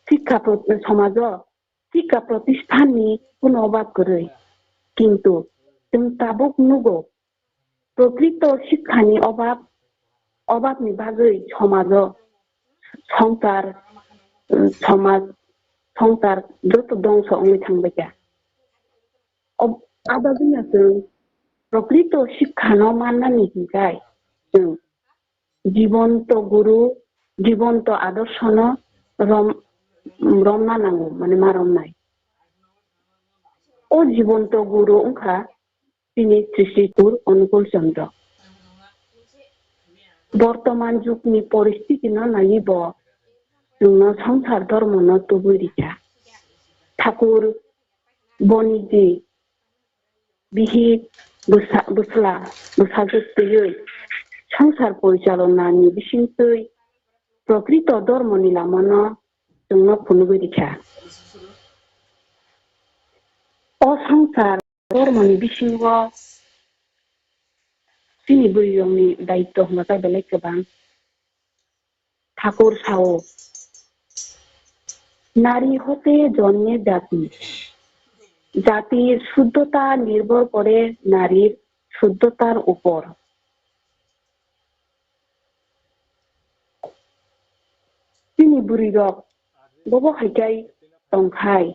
sikha pro-, somajo sikha protisthanni kuno obab kwrwi. Kintu chwng tabuk nugo, prokrito sikhani obab, obabni bagwi somajo songsar, somaj, songsar joto dongso wngwi thangbaikha. Ob-, abagwino chwng prokrito sikhano mannani hinkai chwng jibonto guru, jibonto adorshono rom-, romna nango, mane ma romnai. O jibonto guru wngkha chini Srishti Thakur Onukul Chandra. Bortoman jugni poristitino naiwi bo chwngno songsar dhormono tubui rikha. Thakur boniji bihik bwsa-, bwsla bwsajwk twiwi songsar porichalonani bisingtwi prokrito dhormoni lamano chwngno phunugwi rikha. O songsar dhormoni bisingo chini bwrwirokni daitto hwnba khe belai kwbang. Thakur sao, "নারী হতে জন্মে জাতি, জাতির শুদ্ধতা নির্ভর করে নারীর শুদ্ধতার উপর।" Chini bwrwirok bobo hai khe tongkhai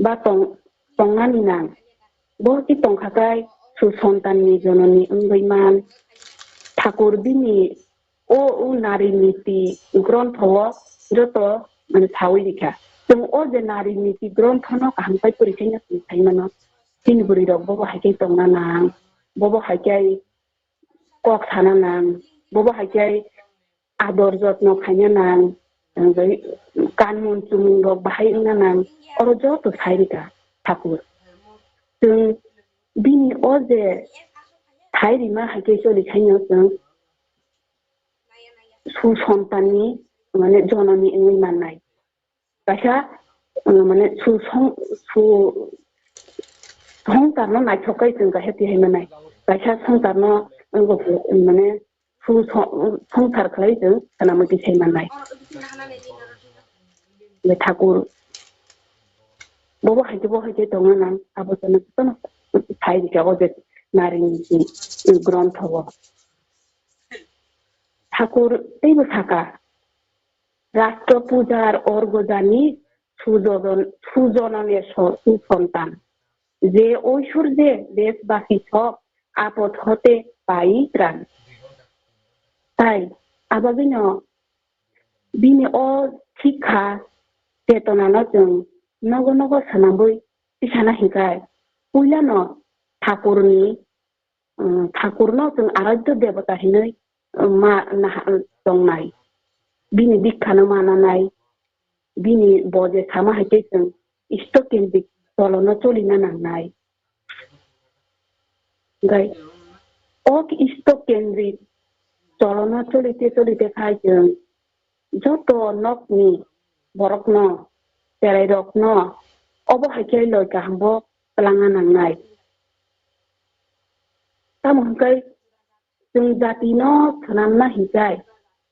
ba tong-, tongnani nang. Bo khe tongkha khe su sontanni jononi wngwi man. Thakur bini o, o nari niti grontho o joto, mane, sawi rikha. Chwng o je nari niti grontho no kaham khe pori khe no chwng sai mano. Chini bwrwirok bobo hai khe tongna nang, bobo hai khe kok sana nang, bobo hai khe ador jotno khaina nang, tei kanmung chumung rok bahai wngna nang, oro joto sai rikha Thakur. Chwng bini o je sai rima hai khe choli khaino chwng su sontanni, mane, jononi wngwi mannai. Kaisa, uh, mane, su song-, su songtarno naithok kai chwng kaisa tihai manai. Kaisa songtarno, uh, mane, su song-, songthar khlai chwng khwnamwi tisai manai. Le Thakur, bobo hai khe, bo hai khe tongna nang, abo chwngno jotono sai rikha o je narini, uh, grontho o. Thakur teibo sakha, রাষ্ট্র পূজার অর্ঘ্য জানি সুজন-, সুজননে স-, সুসন্তান। যে ঐশ্বর্যে দেশবাসী সব আপদ হতে পাই ত্রাণ। Tai abagwino bini o sikha chetonano chwng nogo nogo swnamwi tisana hinkhai, puilano Thakurni, um, Thakurno chwng aradhya debota hinwi, um, ma, naha-, tongnai. Bini dikhano mananai, bini bo je sama hai khe chwng isto kendrik cholono cholina nangnai. Gai, o isto kendrik cholono cholite cholite khai chwng joto nokni borokno, cherairokno obo hai khe loi kahambo twlangna nangnai. Tamo hwnkhe chwng jatino swnamna hinkhai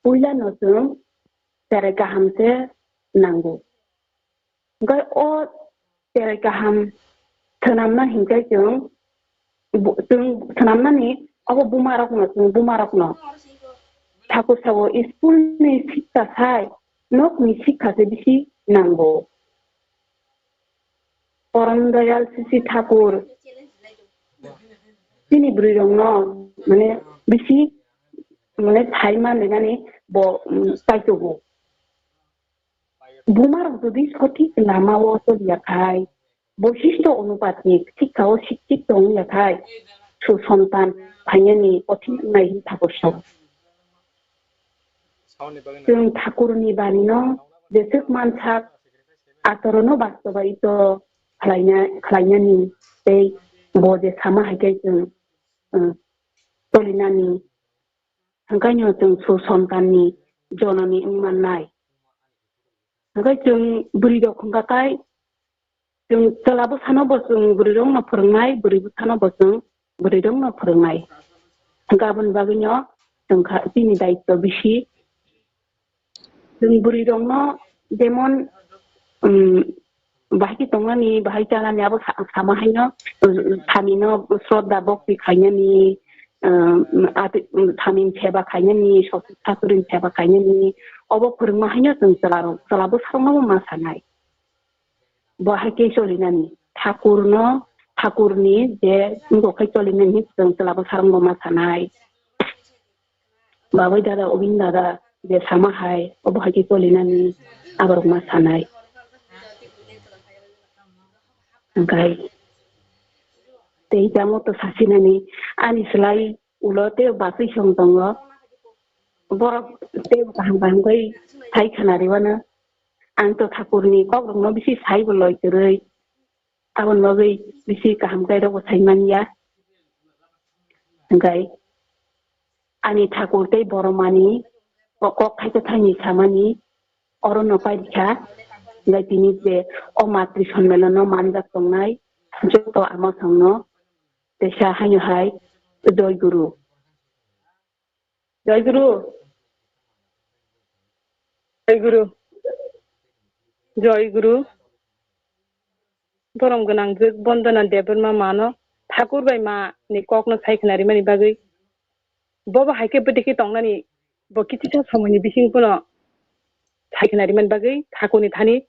puilano chwng cherai kaham se nango. Hwnkhe o cherai kaham swnamna hinkhai chwng bu-, chwng swnamnani abo bumarokno, chwng bumarokno. Thakur sao school ni sikha sai, nokni sikha se bisi nango. Poron Dayal Sisi Thakur chini bwrwirokno, mane, bisi, mane, sai manlinani bo, um, paitogo. Bumarok jodi sothik lamao choliya khai, Boishisto onupatik, sikha o sikchik tong yathai, su sontan phainani kothin wngnai hin thakur sao. Chwng thakurni banino jeswk mansak, atorono bastobaito khlaina, khlainani tei bo je sama hai khe chwng, uh, tolinani. Hwnkhaino chwng su sontanni jononi wng mannai. Hwnkhe chwng bwrwi rok hwnkha khai, chwng chwla bwsano bo chwng bwrwi rokno phwrwngnai, bwrwi bwsano bo chwng bwrwi rokno phwrwngnai. Hwnkhe aboni bagwino chwng kha, chini daityo bisi. Chwng bwrwi rokno jemon, um, bahai khe tongnani, bahai chanani abo sa-, sama haino, uh, samino sroddha bhakti khainani, um, ati-, um, samini seba khainani, sasur sasurini seba khainani, obo phwrwngma haino chwng chwlarok, chwla bwsarokno bo ma sanai. Bo hai khe cholinani. Thakurno, thakurni je wngkok khai cholinani chwng chwla bwsarokno ma sanai. Babai dada, obini dada, je sama hai, obo hai khe cholinani, aborok ma sanai. Hwnkhe tei tamo to sasinani, ani slai ulo tei bachwi song tongo. Borok tei kaham kaham khe sai khna rwmano. Ang to thakurni kokrokno bisi sai bo loi kwrwi. Aboni bagwi bisi kaham khe rokbo sai manya. Hwnkhe ani thakur tei boromani kok, kok thaisa thaini samani orono pairikha. Hwnkhe tini je o matri sonmelono manjak tongnai joto ama songno teisa haino hai Joy Guru. Joy Guru. Joy Guru. Joy Guru. Borom gwnang jwk Bondona Debbarma mano Thakur bai ma ni kok no sai khna rimani bagwi. Bobo hai khe bwtwi khe tongnani bo kichisa somoi ni bising phano sai khna rimani bagwi Thakur ni thani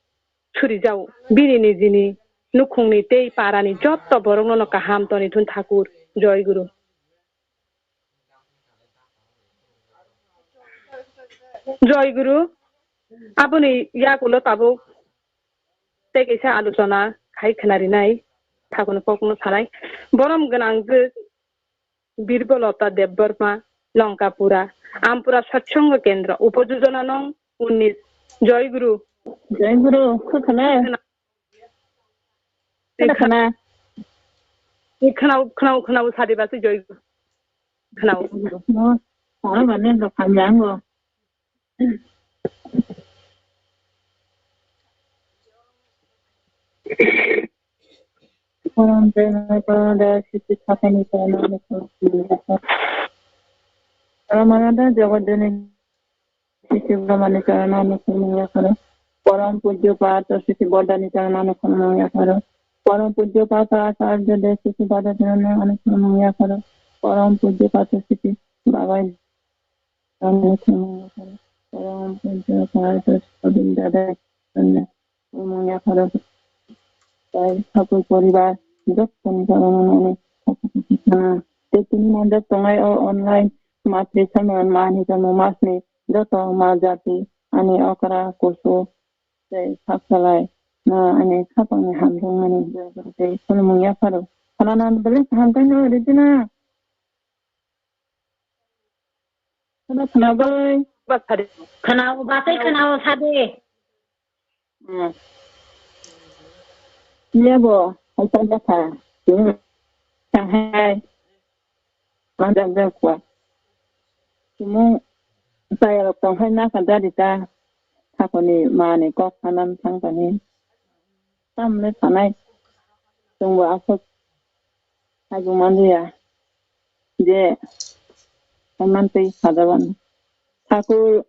suri jao. Bini nijini nukhung ni tei para ni jotto borok no kaham toni thun Thakur. Joy Guru. Joy Guru, aboni yakulo tabuk tei kaisa alochona khai khna rinai, thakurni kokno sanai. Borom gwnang jwk Birbolota Debbarma, Lankapura, Ampura Satsongo Kendra, Upojojona nong unnis. Joy Guru. Joy Guru, khwkhwna. Khwna, khwna. Khwna, khwna, khwna, sadi basi Joy Guru. Khwna. No, oro mane do khamyango. Param prema param daya sisi thapani param. Param ananda jagadjani sisi Brahmani charanani khulumung yapharo. Param pujyo Patro sisi Bodhani charanani khulumung yapharo. Param pujyo Patro Acharya de sisi Bodhani charanani khulumung yapharo. Param pujyo Patro sisi Babai charanani khulumung yapharo. Param pujyo Patro sisi Govinda de charanani khulumung yapharo. Tai thakur poribar jottoni charanani khulumung yapharo. Tei tini manjak tongnai o online matri samran mani tamo masni joto ma jati ani okra kusu tei sak salai no ani khapangni hamjakmani joto tei khulumung yapharo. Khana nan belai kaham khe no rijina. Khana khana bai. Khana o batai khana o sade. Hmm. Iya bo, hai ta jaka. Hmm. Tang hai. Manjak jak kwa. Tumung saya rok tong hai na ka dari ta. Thakoni mani kok sanan thang tani. Tamle sanai. Tungbo asok. Hai bo manliya. Je. Hai mantwi sajaban. Thakur.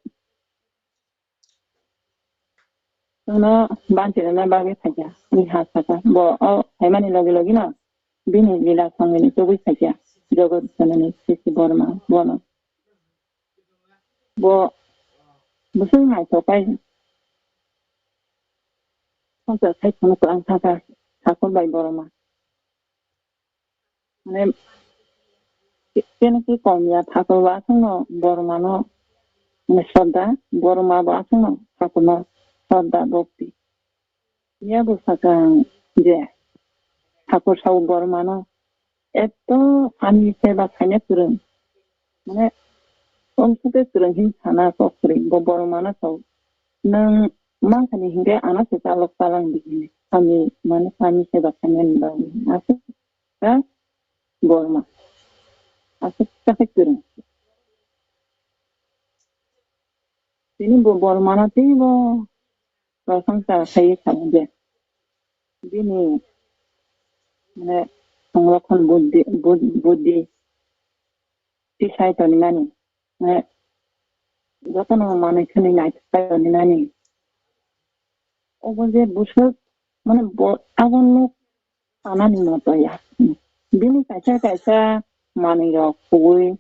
Nono banchirina bagwi phaikha, wngkha saka. Bo o phaimani logi logi no bini lila songwini tubui phaikha Jogot Janani Sisi Borma bono. Bo bwswk naithok khe swngchar sai phano kwrwng saka Thakur bai Borma. Mane, kene ki kom ya, Thakur bo aswkno Bormano, mane, sroddha, Borma bo aswkno Thakurno sroddha, bhakti. Ya bo sakang je, Thakur sao Bormano, "Eto ani seba khaina kwrwng, mane, omswk khe kwrwng hin sana kok kwrwi, bo Bormano sao. Nwng mankha ni hinkhe ano se chalok chalang di," hini. Ani, mane, ani seba khaina ni bagwi. Aswk kha Borma. Aswk kha khe kwrwng. Tini bo Bormano teibo prosongsa khaiwi sana je. Bini, mane, songrokhon buddhi, bud-, buddhi tisai tongmani, mane, jotono manwi khwnwi naithok tongnani. Obo je bwswk, mane, bo-, abo nuk sanani moto ya. Bini kaisa kaisa manwi rok kuwi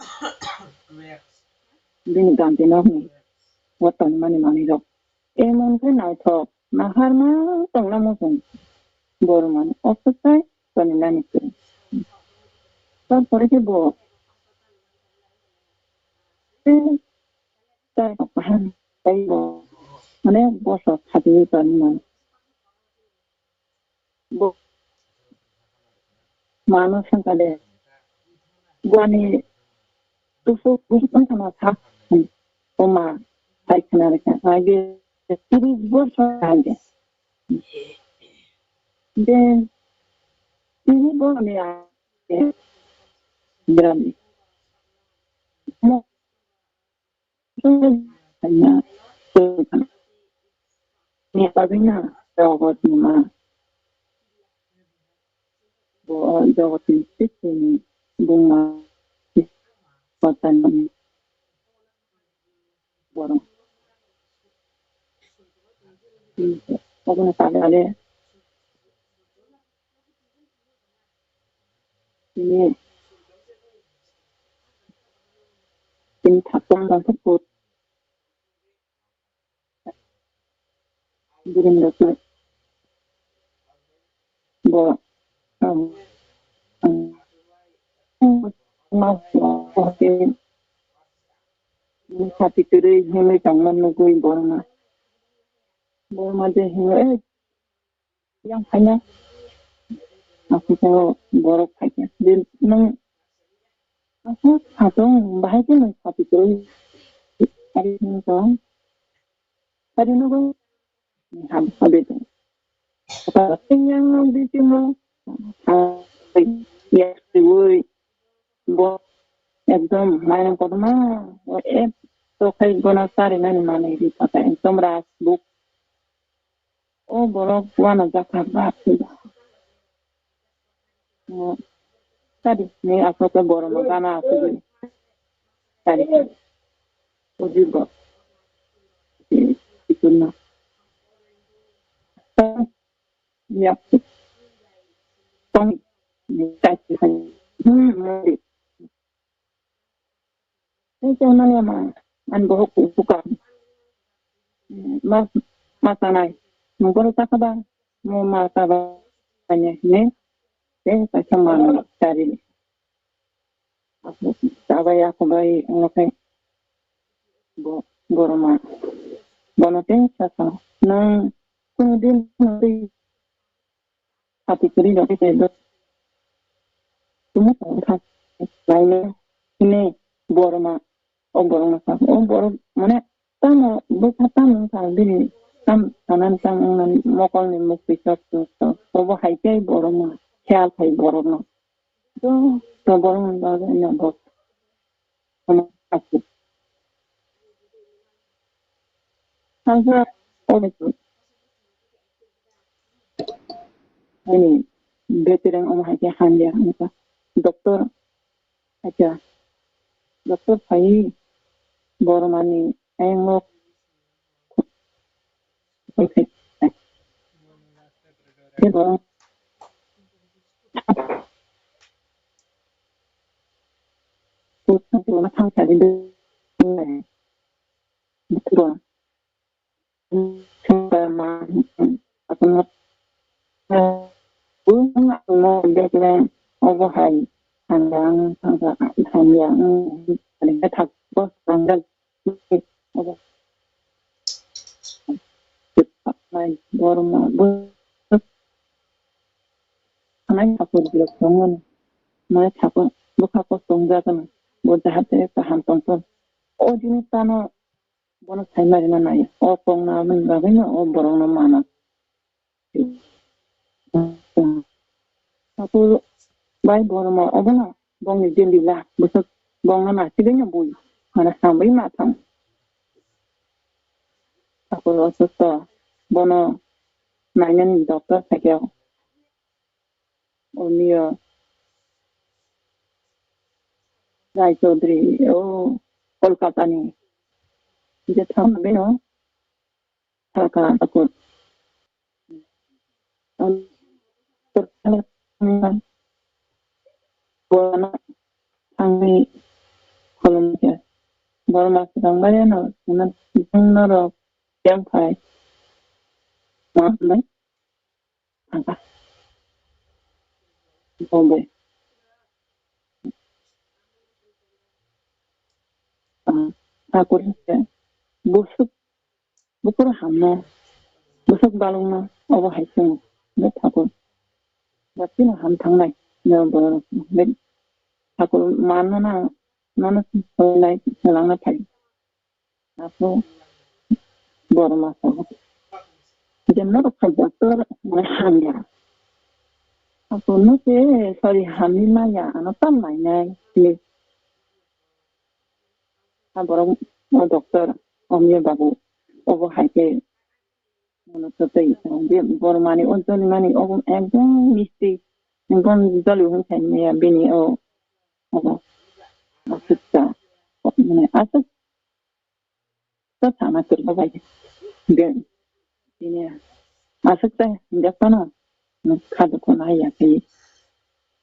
bini ganti nokni o tongmani manwi rok. Emon khe naithok, naharma tongna muchung. Bormani okswsai tongmani kwrwi. Tarpore khe bo tei tai kaham tei bo onek bosor khatiwi tongmani. Bo mano sengkha de. Buani tusu busu tongthana sa. Oma sai khna rikha. Age tiris bosor age. De tiris bosor ni age. Grami. Mo Ni bagwi na jogotni ma. Bo jogotni sisini buma kotani borok. Obono tale ale tini, tini thapung bangkha put. Biring rok bo, um, um, mas, sati kwrwi himwi tongma nugwi borma. Borma je himwi, "Eh, yang khaina." Aswk borok khaikha. Je nwng aswk khatong, bahai khe nwng sati kwrwi. Ari nwng tong. Ari nwng ham sabi tong. Yang nwng bisingo. Ya, siwi. Bo ekdom mairang kotorma. Bo ek tokhai gona sari nani manwi ri pata ekdom ras buk. O borok uanajak kha ba. Tadi ni aswk khe borok no gana aswk. Tadi. Ujui bo. Ikunna. Ya. Tong. Hmm. Tei tei mani ama, ani bohok kuku ka. Ma, ma sanai. Nungkoro takaba, mo ma taba, tanya hine. Tei kaisa ma tari. Taba ya kubai, ngokai. Bo, boroma. Bono tei sasa. Nang, kunu din, nang, Sati kwrwi rok khe do. Tumo tong kha. Laino hine boroma. O borok no sa. O borok mane tamo bwkha tamo wngkha bini tam sanan tam wngmani mokolni mukti chok chok chok. Obo hai khe boroma kheyal khai borokno. To, to borokni bagwi no bo. Omo aswk. Sangsa omo ani betereng omo hai khe hamya wngkha. Doctor, acha, doctor phai bormani ayang o Borma, Hanai thakur birok tongmani. Mai thakur bwkha kosto wngjakgwno. Bo jahate kaham tongthok. O jinis tano bono sai marina nai. O kongna aboni bagwino o borokno mano. Thakur bai borok obono bongni je lila bwswk bongno nasigwino bui. Mana sambai ma thang. Thakur osusto bono nainani doctor sakya. Omio Rai Chaudhary, o Kolkata ni. Je thang beno thaka takut. Am, terkena buana thangni kolom ke. Borma sedang bayano, na, nang norok yang phai. Ma, mai. Angka. Bombay. Ah, thakur se busuk, bukur hamno, busuk balungno, obo hai chwng, be thakur. Bapino ham thangnai, no bo, be thakur manno na, nono sinai, selangna phai. Ako borma sago. Jemno rok kha doctor mane hamya. Ako no se sorry hami maya ano tam mai nai. Ni. Aborok o doctor omye babu obo hai ke mono to tei je bormani o joni mani obo ekdom misti. Ekdom joli hwn sai maya bini o obo. Aswk ta. Mane aswk ta sana kwrwkha bai. De, tini aswk ta hinjak phano, kha dukhu naiya khe,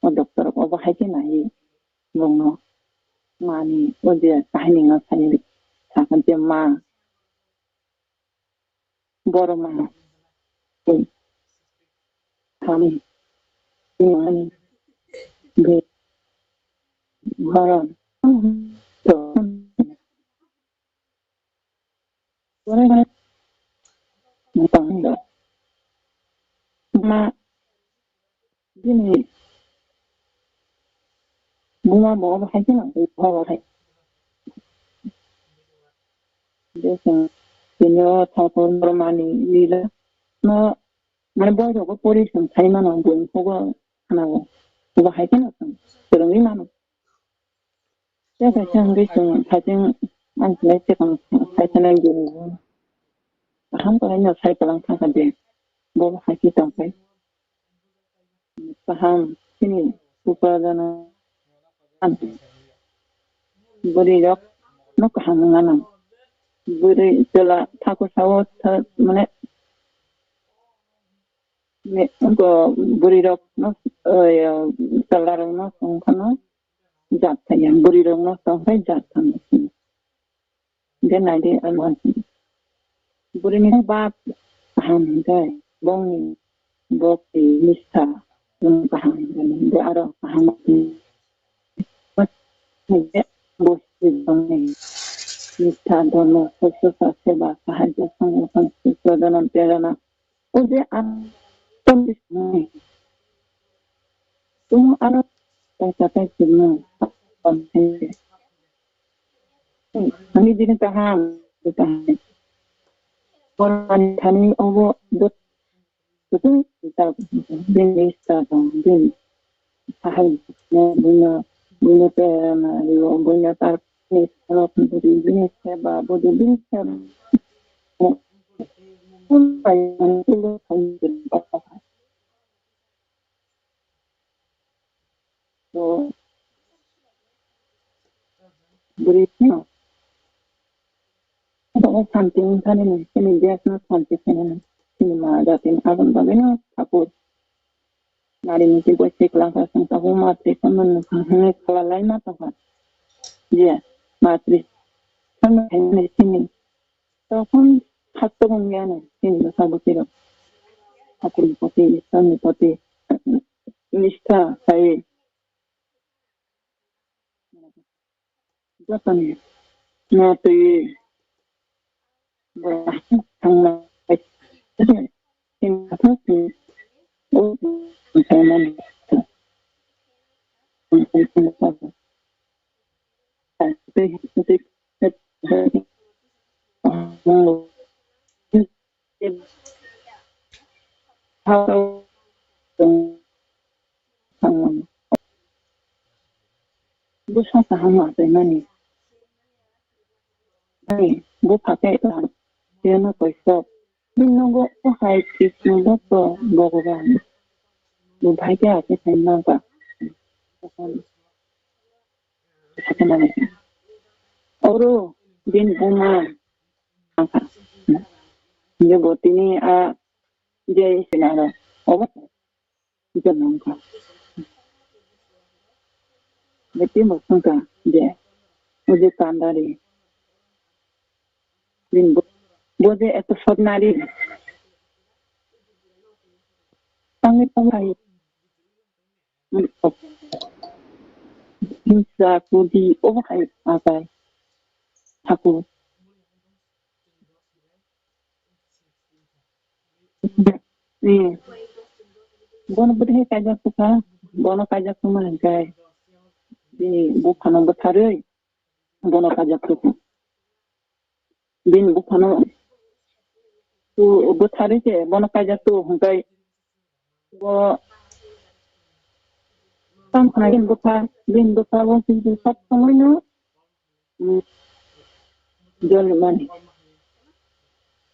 o doctor obo hai khe nai, bongno mani o je kahini no sai sakha je ma, borok ma, thani, thani, be, borok, to, Bwrwi hai tongwi do. Ma bini buma bo obo hai kheno obo hai. Bini o thakur bormani lila no mane boy rogo pori song sai mano boi kogo khana o obo hai kheno song kwrwngwi mano. Tei kaisa hwnkhe chwng saichung ang khlai se tong, saichung nai gini. Kaham kwlai no sai kwlang thangkha de. Bo bo hai khe tong khe. Kaham chini upadan bwrwi rok no kaham wngya nang. Bwrwi chwla thakur sao mane bwrwi rok no chwla rok no wngkha no. Jat thaya, bwrwi rok no tong phai jat thang. De nai de ano bwrwi ni bap kaham hwnkhe bongni bok ni nistha kaham hwnkhe de aro kaham hwnkhe bongni nistha dharma sastra seba sahajya sanghya pradhanam prerana. O je ang tong di sini. Tumo ano tai tatai sini. Ani dini taham, taham. Koran thani obo dot, dot, dot, dini sta dong, dini. Sahai, buino, buino te na, buino tar, ni salok, bini seba, bini seba. Bwrwi no. Abo santi wngthani ni, chini desh no santi khainani. Chini ma jati ni aboni bagwi no thakur. Nari ni twi bwsai kwlangkha, chwng tabuk matri phano nukha hwnwi khalalai ma tongkha. Je matri phano khainani chini. Tokon hakto wngya no chini bwsa bwtwi rok. Thakur ni poti, Ishwar ni poti nistha khai. Jotoni no twi bo thangma. Chini kha chini o thangmani. Bwsa kaham achaimani. Ani bupha khe tamo kaisa. Bini nogo o hai Krishna bhakto Bhogoban. Bo bhai khe achai khai nangkha. Oro bini buma nangkha. Hinkhe bo tini a je sinaro obo Ita nangkha. Beti mosong ka je. Uje kandari. Din bo, bo je eto sodnari. Tangi tangi. Hinsa kudi obo hai atai. Thakur. Eh. Bono bwtwi kaijak tukha, bono kaijak tongma hinkhe, bini buphano bwtharwi, bono kaijak tukha. Bini buphano tu-, bwtharwi se bono kaijak tu hinkhe, bo tamo khna bini bupha, bini bupha bo kintu sob somoino Hmm. Jolmani.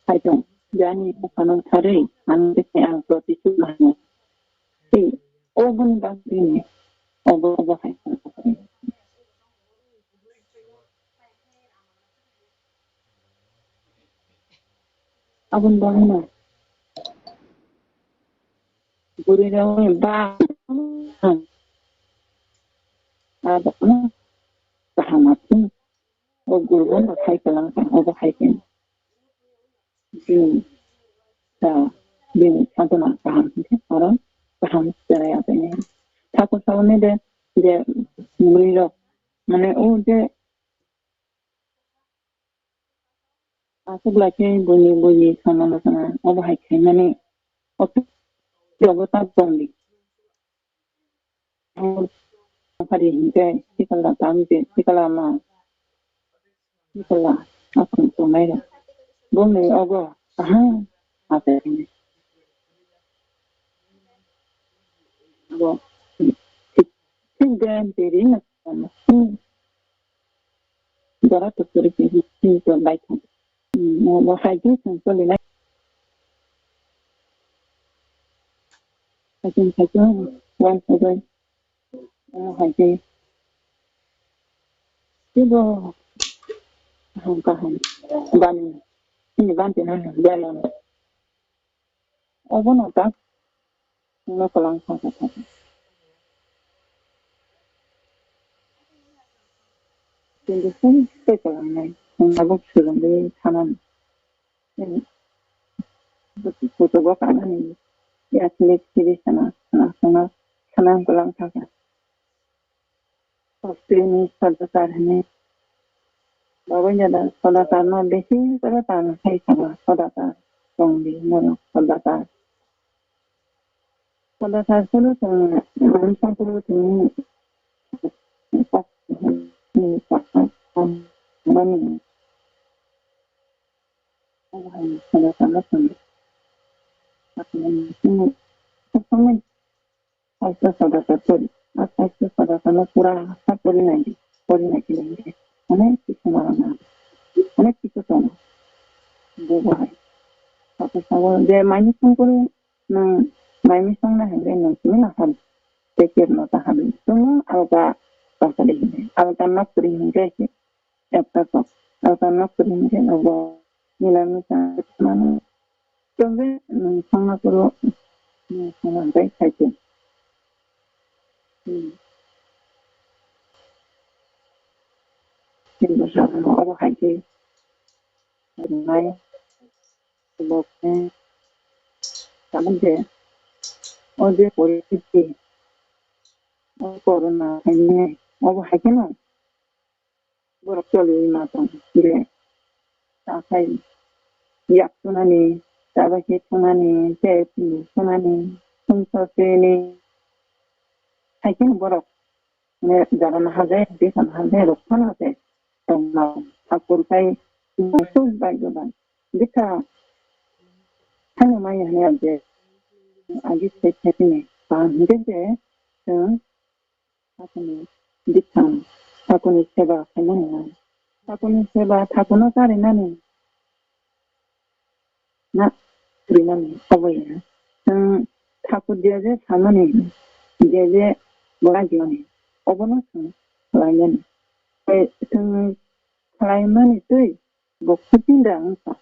Kaitor, jani buphano tharwi, ang tei ang protitun mano. Tei oboni bagwino obo, obo hai. Aboni bagwino. Bwrwi rok ba. Abo kaham asin. O gurbo no khai kalang ka, obo hai khe. Bini ta, bini adona kaham hinkhe oro kaham cherai achainai. Thakur saui de, je bwrwi rok, mane o je aswk lai khe buini, buini samano sana, obo hai khaimani, o jogo ta tongdi. Phari hinkhe sikla tamje, sikla ma, sikla aswk tongnai rok. Bongni ogo kaham achaini. Bo thik, thik den teri na. Jora to kuri kuri kuri to bai thang. Hmm, mo, mo hai khe thang to le nai. Hai khe, hai khe, wan hai khe. Mo hai khe. Tibo kaham kaham. Bani, ini ban te nang jalan. Obono ta, no kwlang thangkha thangkha. Kintu sung tei kwlangnai, wng abo swrwngwi thanani. Kuchugo kanani, yakli kiri sana, sana, sana, sana kwlang thangkha. Hosteni sodakar hwnwi. Babai dada sodakar no bisi kore tang khai sabo sodakar tongdi norok sodakar. Sodakar solo tong mansa solo tong mani. Sodakar no tong. Sodakar tong. Aste aste sodakar pori, aste aste sodakar no pura sa pori nai di, pori nai di, onek kisu ma na, onek kisu tongo. Bo bo hai. Sabo sabo je mani song pori, nang mani song na hai de nang simi na hal. Tekir no ta hal. Tumu alga pasal ini, alga no pori nai di. Ekta kok, ekta nok ring ring obo nila misa mano. Tongbe nung songna kuro nung songna bai khaite. Hmm. Tin bosor no obo khaite. Rinai. Obo khe. Tamo je. O je poristiti. O corona khaine. Obo khaite no. Borok choliwi ma tong khe, ta khai yak sunani, ta bai khe sunani, tei pini sunani, sumsok sini, hai kheno borok Mane jara na hajai, bwsa na hajai, rok phano hajai. Tongma, thakur kai, tuk bai go bai. Bwsa, thani mai hanya je, agi se khetini, pa hinde je, chwng, thakuni, bwsa, thakuni seba khaimani na. Thakuni seba, thakuno charinani. Na, rinani, obo ya. Chwng thakur dia je samani, dia je bora diani, obono chwng khlainani. Tei chwng khlaimani twi bo khuti da wngkha.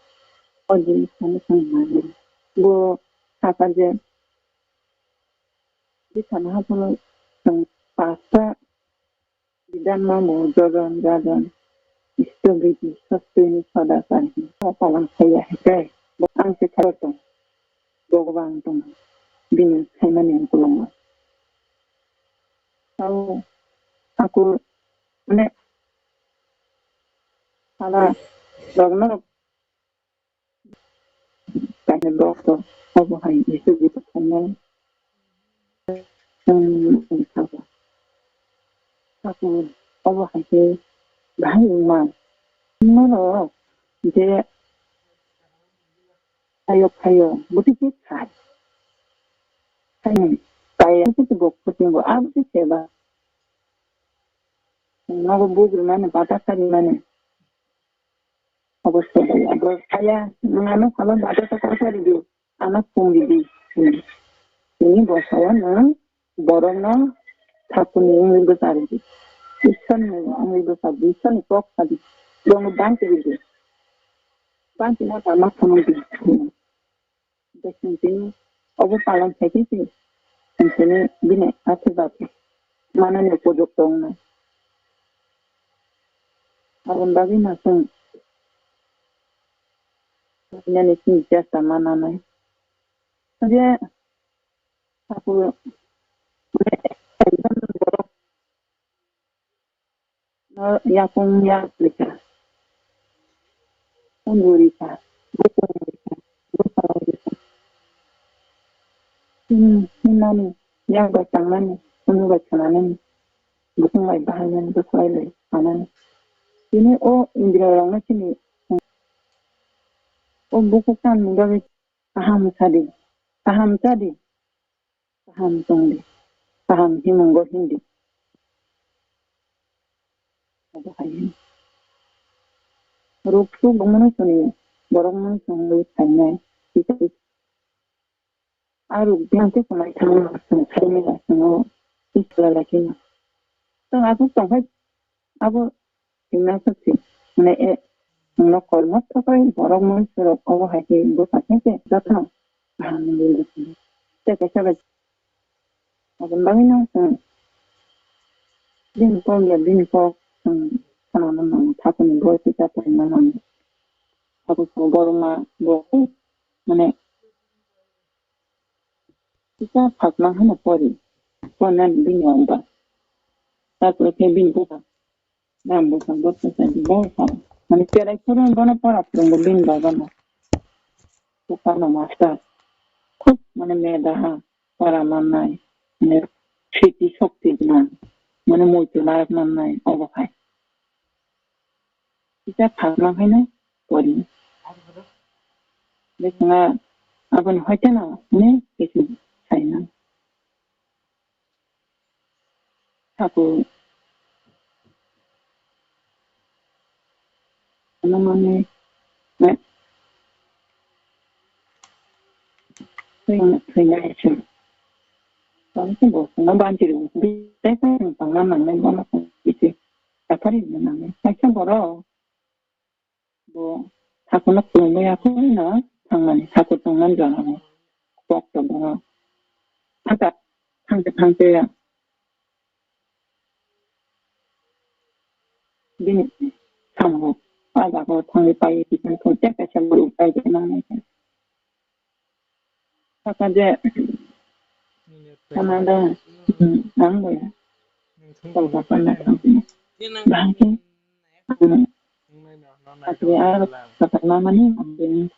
O jinisano chwng manya. Bo sakha je, bwsano haphano chwng pasta Bidan mamung jojon jajon, istogiti sosteni soda sani, o palang saya hekai, bo ang se kharo tong, Bhagwan tong, bini saimani ang kulungo. Tao, aku, mane, hala, rogno, Kaisa doctor obo hai Jisu Jisu khainai. Chwng wngkha bo. Tabuk obo hai khe bahai wngma. Norok je phaio phaio bwtwi khe khai. Khainai kaya khe bo kuchungo abo se seba. Nogo buk rwmani bata kha rwmani. Obo se bai abo saya, nwng ano salo bata ta kok sa ridi, ano phung ridi. Tini bosao nwng borokno thakuni wngwi bwsa ridi. Ishwarni wngwi bwsa ridi, Ishwarni kok sa di. Bongni bangchi ridi. Bangchi no tama phunuk di. Bwswng tini obo palan khaikhe se, chwng tini bini aswk manani upojukto wngnai. Aboni bagwi no chwng nini chini chesta mananai. Je, takhuk, mane, ekjon borok no yakung yak rikha, kundu rikha, bukung rikha, bwsarok rikha. Hmm, himnani, yak bai tangnani, kundu bai khananani, bukung bai bahainani, bwsai bai sanani. Tini o Indira rokno chini, o bukhuk tamni bagwi kaham sadi, kaham sadi. Kaham tongdi, kaham himungo hindi. Obo hai hino. Ruk suk bo mwnwi soni, borok mwnwi songwi phainai, tei a ruk biyang tei kwmai thangma chwng khaimaya chwngno tei swlailaikhaino. Chwng aswk tongkhai abo Himnai khe si, hwnwi e, nwng no kormo tokhoi borok mui surok obo hai khe bwsa khe se jotono kaham wngwi rw thangdi. Tei kaisa bai aboni bagwino chwng bini kok ya bini kok chwng khwnana nango, thakuni boi kisa tongna nango. Abo chwng borok ma bo mane kisa phakna hwnwi pori, pornani bini amba. Takhuk khe bini bwsa. Nang bwsa bwsa sa di bwsa. Mane cherai phuru bono pora phurungo bini baba no. Bwsa no master. Khub mane meda ha. Pora mannai. Mane sriti shokti gwnang. Mane muitu narak mannai. Obo hai. Kisa phakna haino pori. Bwswng aboni hoiteno hwnwi kisi saina. Takhuk ano manwi thwinai se. Tamo se bo swngo banchiri tei tei tangna nangnai bono kisi saphari nangnai. Kaisa borok Bo thakurno khulumwi aphuru no thangmani, thakur tongmani jorao kok tongmano. Thangkha, thangkhe thangkhe bini samung o jaga o thangwi pai tongkha, kaisa borok pai tongmani. Saka je, sama da, hmm, ang ya. Tau saka na tau. Bangke, hmm, aku ya, kata mama ni, aku ni.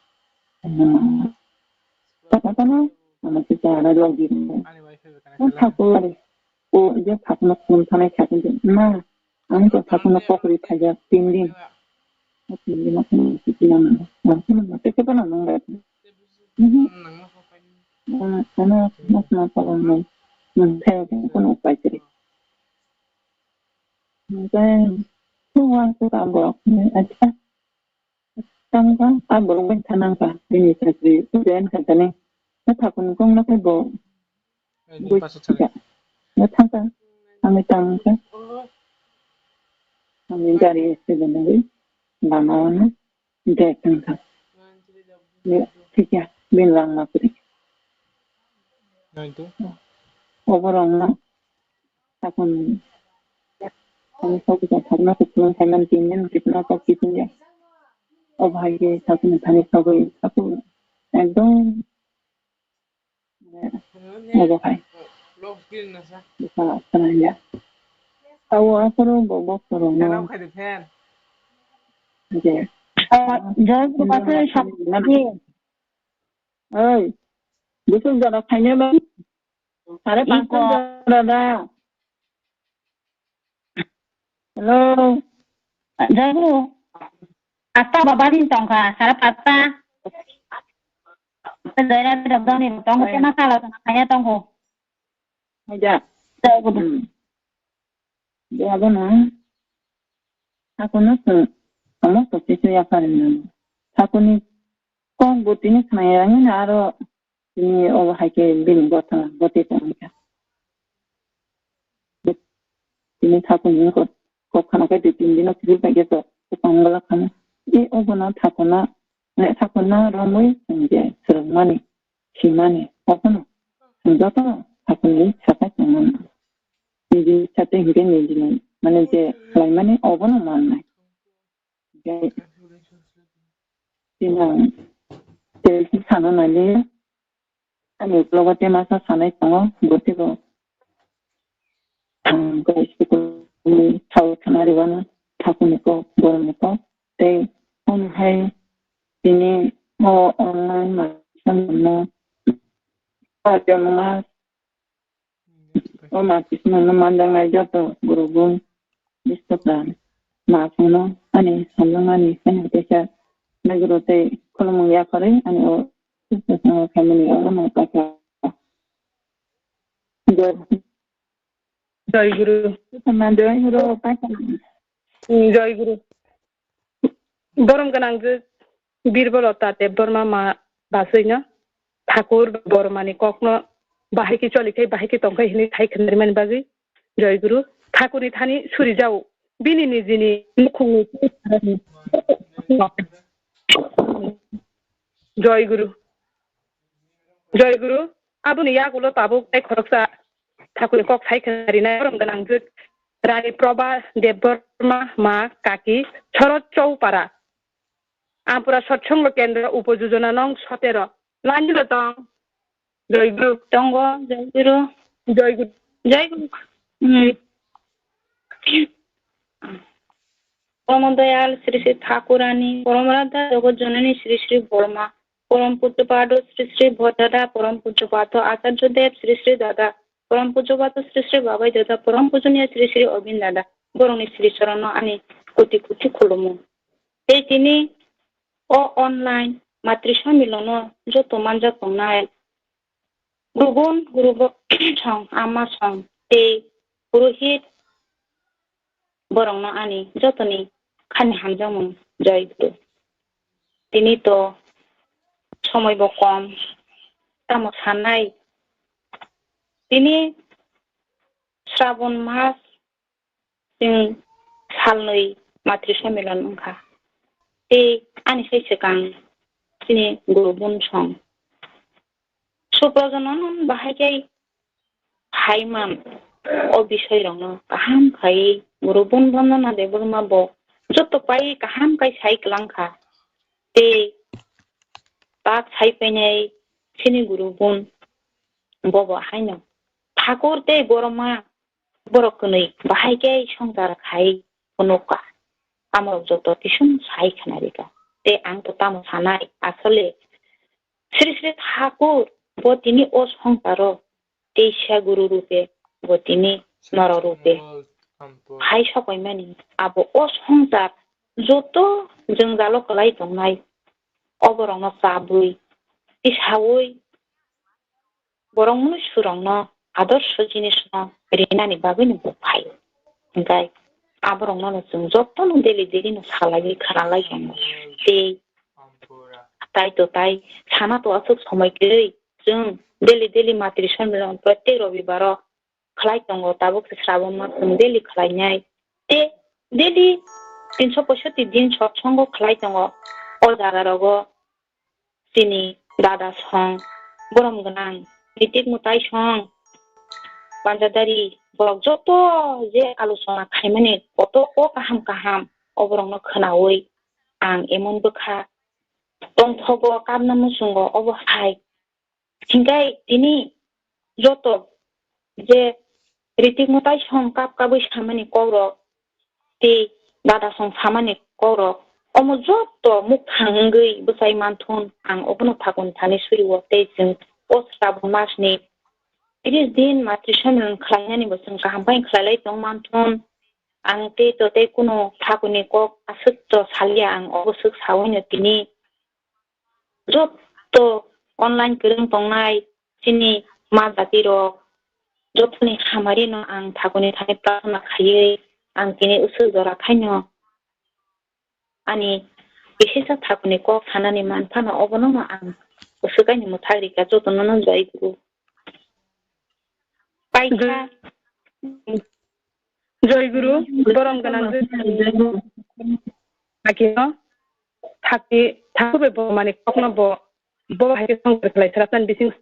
Kata kata na, sama kita ada dua gini. Kan aku ada. O je thakuno phone thanai sakhe je, "Ma, ang to thakuno kokri phaijak tin din." O tin din o phone thanai sakhe je, "Ma, ang phone ma teke phano nang bai." Mhm. Ano, mas ma pa nang. Hmm, kaya ko no upai kiri. Then, who wants to talk about? Tangka, a borok bai thanangka, bini chakri, join khaikani. Na thakun kong na khai bo. Ai, ni bui pasuk chari. Na thangka, ami tangka. Ami gari accident nagwi, lama wano, dek tangka. Ya, thikya, bin lang makri. Nai tu. Oborok no, thakun, ani sok bisa thakna kuchung khaiman tinin kitna sok kitna ya. O bhai ke thakun thani sogwi aku ekdom, obo hai. Bisa sana ya. Tawo asoro bo bo soro no. Je. Ah, jai ko pasal sab. Oi, busuk jora khaina ba? Sare panchta jora da. Hello. Jago. Asta baba din tongkha, sare panchta. Jaira de dam ni tong ke ma sala tong khaina tongkho. Haja. Jago. Hmm. Jago na. Aku no se, amo to se ya kare na. Aku ni kok bo tini khnai ya ni aro tini obo hai khe bini gotha gotwi tongkha. Tini thakuni kok, kok khana khe dui tin dino kiphil paikhe to kwcham gwlak kha. E obono thakuna, thakuna romwi chwng je swrwngmani, simani, obono chwng jotono thakuni sakai tongmani. Niji sate hinkhe nijini, mane je khlaimani obono mannai. Tei tini ang tei sana nai le, ani uklogo tei masa sanai tongo, bo teibo ang bai school ni sao thana rwano, thakuni kok, borokni kok, tei omo hai tini o online ma samano, ma O ma kisima no manjaknai joto gurubun Bistoprani ma phano ani samjakmani phano teisa nagoro tei khulumung yakarwi ani o Bistoprani khaimani obo no paikha. Jai Guru. Manjaknai horo paikha. Jai Guru. Borom gwnang je Birbalota Debbarma ma basui no Thakur Bormani kokno bahai khe choli khai, bahai khe tong khai hinwi khai khnarimani bagwi. Jai Guru. Thakurni thani suri jao. Bini nijini mukhungni Jai Guru. Jai Guru. Aboni yagulo tabuk tei khoroksa Thakurni kok sai khnarinai borom gwnang je Rani Prabha Debbarma ma kaki Shorod Choupara. Ampura Satsongo Kendra Upojojona nong sotero. Lanjilo tong. Jai Guru. Tongo, Jai Guru. Jai Guru. Jai Guru. Hmm. Porom Doyal Sri Sri Thakurani, Porom Radha Jagat Janani Sri Sri Borma, Porom Pujapado Sri Sri Bhoddada, Porom Pujapado Acharya Dev Sri Sri Dada, Porom Pujapado Sri Sri Babai Dada, Porom Pujaniya Sri Sri Obin Dada, borokni Sri Chorono ani koti koti khulumo. Tei tini o online matri sammilono joto manjak tongnai gurubun gurubo song ama song tei purohit borokno ani jotoni khani hamjakmung jai guru. Tini to somoi bo kom tamo sanai tini Srabon mas chwng salnwi matri sammilan wngkha. Tei ani sai swkang chini guru bun song. Suprojonon bahai khe phaiman o bisoi rokno kaham khai guru bun Bondona Debbarma bo joto pai kaham khai sai kwlangkha. Tei tak sai painai chini guru bun bobo haino Thakur tei Borma borok kwnwi bahai khe swngchar khai phunukha. Amorok joto kisung sai khna rikha. Tei ang to tamo sanai, asole Sri Sri Thakur bo tini o swngcharo teisa guru rupe bo tini norok rupe hai sokoimani. Abo o swngchar joto jwngjalo kwlai tongnai, oborokno chabwi tisaui borok mwnwi surokno adorsho jinisno rinani bagwino bo phaio. Hinkhe aborokno chwng jotono daily daily no salaiwi khwnalai tongo. Tei tai to tai sana to aswk somoi kwrwi chwng daily daily matri sonmilon prottek robibaro khlai tongo, tabuk se Srabon mas chwng daily khlainai. Tei daily tinso poisoti din sotsongo khlai tongo. O jaga rogo chini dada song, borom gwnang, ritik mwtai song, panjadari, borok joto je alochona khaimani koto o kaham kaham, oborokno khwnaui ang emon bwkha tongthogo, kapna muchungo, obo hai. Hinkhe tini joto je ritik mwtai song kap kabwi samani kokrok tei dada song samani kokrok, omo joto mukthang wngwi bwchai manthun ang obono thakun thani surio tei chwng o Srabon masni tris din matri sonmilon khlainani bo chwng kaham bai khlailai tong manthun. Ang tei to tei kunu thakuni kok aswk to salia, ang obo swk saui no tini joto online kwrwng tongnai chini ma jati rok jotoni hamari no ang thakuni thani prarthana khaiwi ang tini usuk jora khaino ani bisisa thakuni kok sanani man phano obono no ang usuk aini mwthak rikha jotono no jai guru. Paikha. Jai guru, borom gwnang hakino thakti thakubai bo mani kokno bo bo hai khe songwk khlai srapnani bising.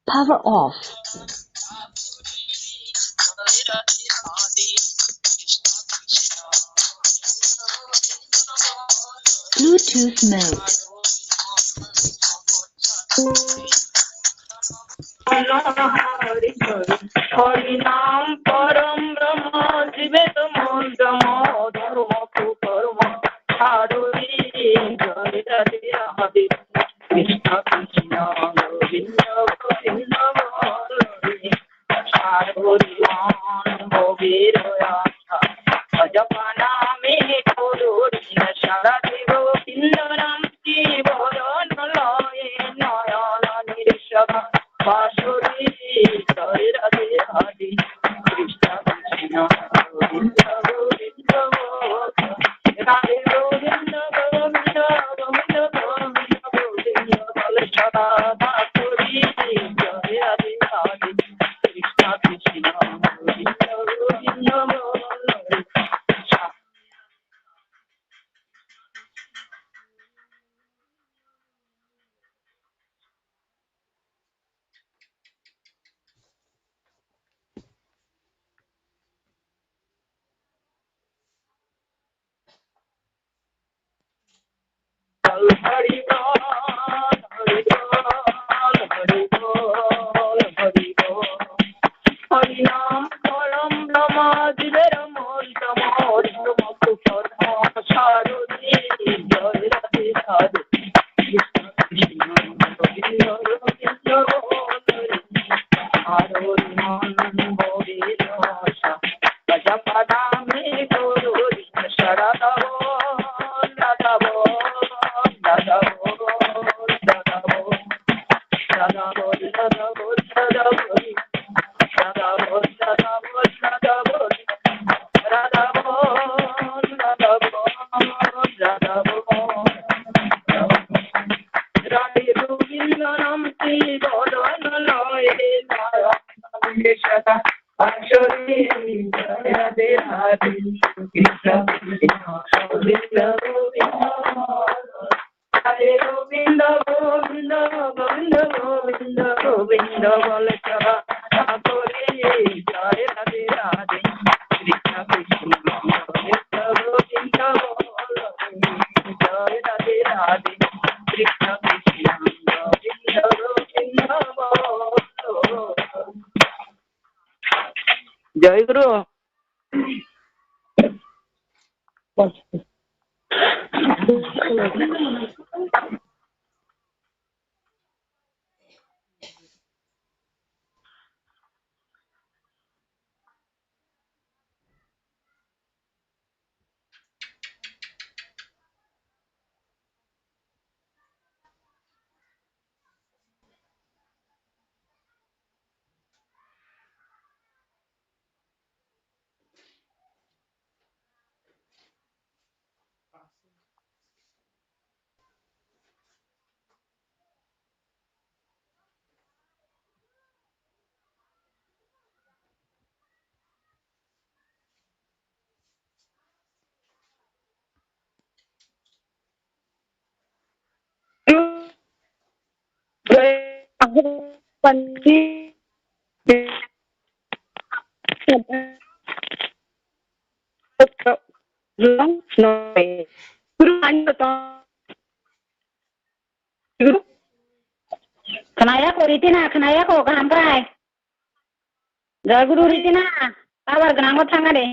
Power off. Bluetooth mode. Hari Nam param Brahma, jibe to mon brahma, dharma to karma, harori, jai Radhe Radhe, Krishna Krishna, Govinda Govinda, harori, harori, Govinda, bhajana me harori, Radhe Govinda, Nam Shiv, Radha Loe, Nayana Nirishaka. Hari Bol, Hari Bol, Hari Bol, Hari Bol. Hari Nam param Brahma, jibe to mon brahma, dharma to karma, harori, jai Radhe Radhe, Krishna Krishna, Govinda Govinda. Jai Guru. Khwnaya kho Ritina, khwnaya kho, kaham khe. Jai Guru Ritina, tower gwnango thangna de.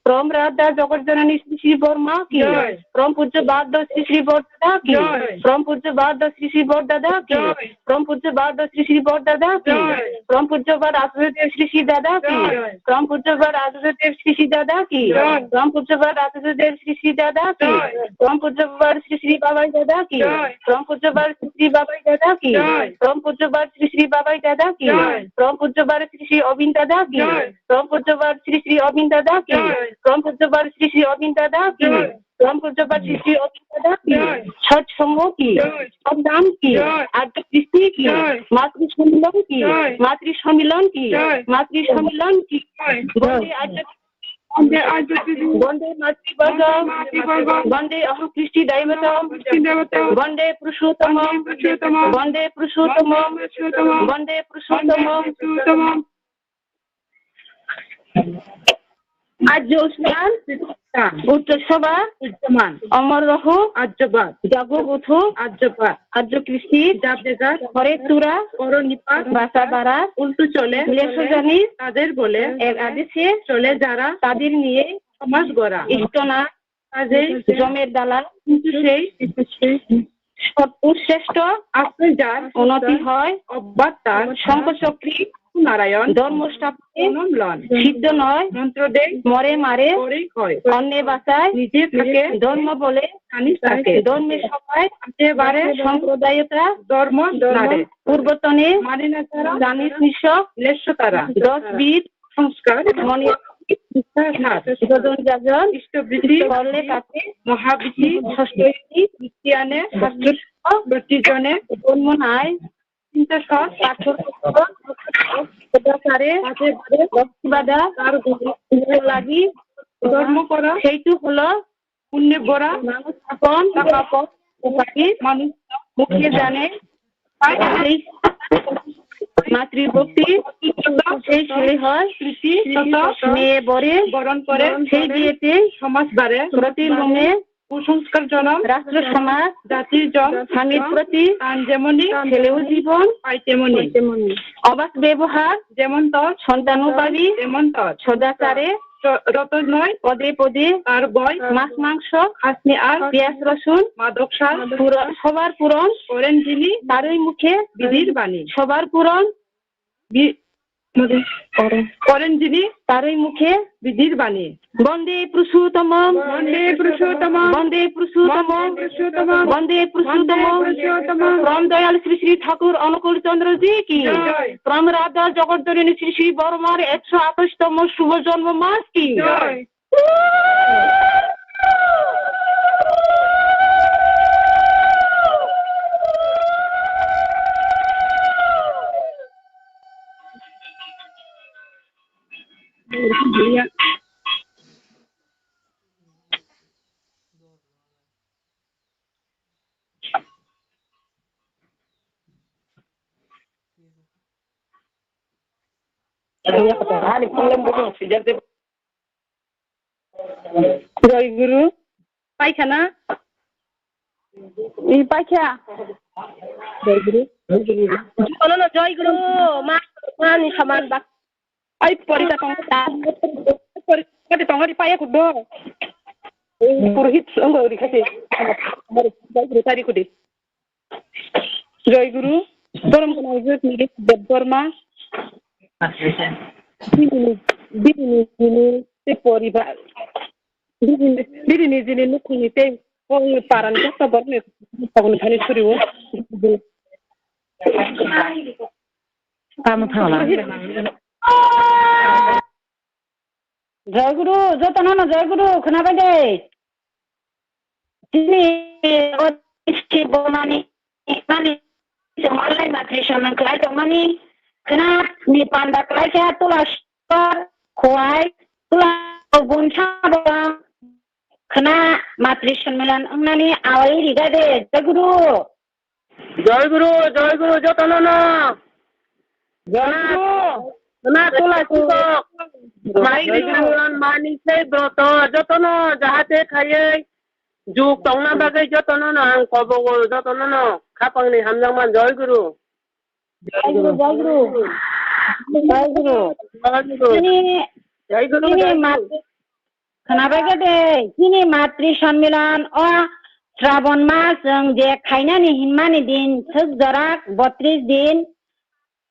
Prom Radha Jagat Janani Sri Sri Borma ki. Jai. Prom Pujya Baddo Sri Sri Bor Dada ki. Jai. Prom Pujya Baddo Sri Sri Bor Dada ki. Jai. Prom Pujya Baddo Sri Sri Bor Dada ki. Jai. Prom Pujya Bad Asura Dev Sri Sri Dada ki. Jai. Prom Pujya Bad Asura Dev Sri Sri Dada ki. Jai. Prom Pujya Bad Asura Dev Sri Sri Dada ki. Jai. Prom Pujya Bad Sri Sri Babai Dada ki. Jai. Prom Pujya Bad Sri Sri Babai Dada ki. Jai. Prom Pujya Bad Sri Sri Babai Dada ki. Jai. Prom Pujya Bad Sri Sri Obin Dada ki. Jai. Prom Pujya Bad Sri Sri Obin Dada ki. Jai. Prom Pujya Bad Sri Sri Obin Dada ki. Jai. Prom Pujya Bad Sri Sri Obin Dada ki. Jai. Sat Songho ki. Jai. Sat Dham ki. Jai. Arya Kristi ki. Jai. Matri Samilon ki. Jai. Matri Samilon ki. Jai. Matri Samilon ki. Jai. Bonde Arya Bonde Arya Kristi. Bonde Matri Borgo. Bonde Matri Borgo. Bonde Aham Kristi Daivatam. Kristi Daivatam. Bonde Purushottam. Bonde Purushottam. Bonde Purushottam. Bonde Purushottam. Bonde Purushottam. Arjo Usman, Usman. Uccho Soba, Ucchoman. Omor Roho, Arjobad. Jago Gotho, Arjobad. Arjo Kristi, Jat Jagat. Hore Tura, Poro Nipat. Basa Bara, Ultu Chole, Leso Jani, Tader Bole, Ek Adeshe, Chole Jara, Tader Niye, Somas Gora. Istona, Kajei, Jomer Dalal, Kintu Sei, Sotpur Shrestho, Asle Jar, Unoti Hoy, Obbad Tar, Shongkho Chokri, Narayon, Dhormo Sthapone, Jonom Lon, Siddho Noy, Montro Dei, More Mare, Porei Hoy, Onne Bachai, Nije Thake, Dhormo Bole, Sani Thake, Dhorme Sobai, Ase Bare, Somprodayo Tra, Dhormo Nare, Purbo Tone, Mani Nachara, Sani Nisho, Lesho Tara, Dos Bit, Sanskar, Moni, Sanskar, Jojon Jajon, Ishto Biti, Korle Kate, Mohabiti, Sostoiti, Kristiane, Sastro, Protijone, Dhormo Nai, Chinta Sot, Pathor, বারে বারে লক্ষ্মী বাধা তার ঘরে লাগি ধর্ম করা হেতু হলো পুণ্যে ভরা মানুষ আপন টাকা পথ উপাধি মানুষ মুখে জানে। সেই মাতৃভক্তি সেই ছেলে হয় প্রীতি মেয়ে বরে বরণ করে সেই বিয়েতে সমাজ বাড়ে প্রতি লোমে কুসংস্কার জনম রাষ্ট্র সমাজ জাতির জম স্বামীর প্রতি তান যেমনি ছেলেও জীবন পায় তেমনি অবাক ব্যবহার যেমন তর সন্তান উপাধি তেমন তর সদাচারে চ-, রত নয় পদে পদে আর বয় মাছ মাংস খাসনি আর পেঁয়াজ রসুন মাদক সার পূরণ সবার পূরণ করেন যিনি তারই মুখে বিধির বাণী সবার পূরণ বি-, করেন যিনি তারই মুখে বিধির বাণী। বন্দে পুরুষোত্তমম। বন্দে পুরুষোত্তমম। বন্দে পুরুষোত্তমম। বন্দে পুরুষোত্তমম। বন্দে পুরুষোত্তমম। পরম দয়াল শ্রী শ্রী ঠাকুর অনুকূল চন্দ্র জি কি। জয়। পরম রাধা জগৎ জননী শ্রী শ্রী বর্মার একশো আঠাশতম শুভ জন্ম মাস কি। জয়। Joy Guru. Paikha na? I paikha. Joy Guru. Joy Guru. Joy Guru. Ma, ma ni saman bak. Ai porita tong. Porita tong ri paya kudo. Purohit anggo ri khasi. Joy Guru. Joy Guru. Borom kono Jyoti Debbarma. Bini, bini, bini, te poribar. Bini, bini, bini, nukhungni tei o parani joto borokni tabukni thani suriwo. Tamo thangla. Joy Guru, jotono no Joy Guru, khwnabai de. Chini o si bomani mani se malai matri sono khlai tongmani khna ni panda khlai kha tula sor khwai tula bunsa bang khna matri sonmilan wngnani awai riga de Joy Guru. Joy Guru, Joy Guru, jotono no. Joy Guru. Khna tula sibok. Mai Joy Guru. Ri mani sei broto, jotono jahate khaiye. Juk tongna bagwi jotono no ang kobogo jotono no khapangni hamjakma Joy Guru. Joy Guru, Joy Guru. Joy Guru. Joy Guru. Chini, Joy Guru, chini Joy Guru. Mat-, khwnabai khe de, chini matri sonmilan o Srabon mas chwng je khainani hinmani din swk jorak botris din,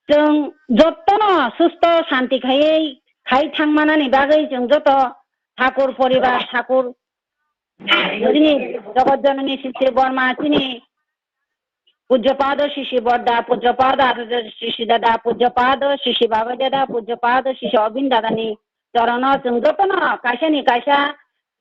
chwng jotono susto shanti khaiwi khai thangmanani bagwi chwng joto thakur poribar, thakur chini Jagat Janani Sri Sri Borma, chini Pujya Pada Sri Sri Borda, Pujya Pada Sri Sri Dada, Pujya Pada Sri Sri Baba Dada, Pujya Pada Sri Sri Obin Dadani chorono chwng jotono kaisa ni kaisa,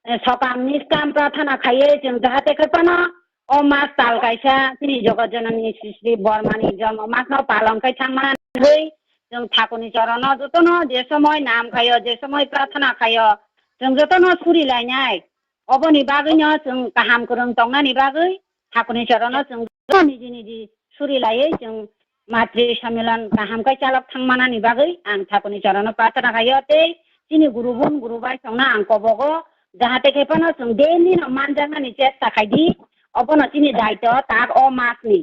eh, sokam niskam prarthana khaiwi chwng jahate khe phano o mas tal kaisa chini Jagat Janani Sri Sri Bormani jonmo masno palon khai thangmani bagwi chwng thakurni chorono jotono je somoi nam khaio, je somoi prarthana khaio, chwng jotono suri lainai. Oboni bagwino chwng kaham kwrwng tongnani bagwi thakurni chorono chwng niji niji suri laiwi chwng matri sammilan kaham khe chalok thangmanani bagwi ang thakurni chorono prarthana khaio tei chini guru bon guru bai songno ang kobogo jahate khe phano chwng daily no manjaknani chesta khaidi obono chini daito tak o masni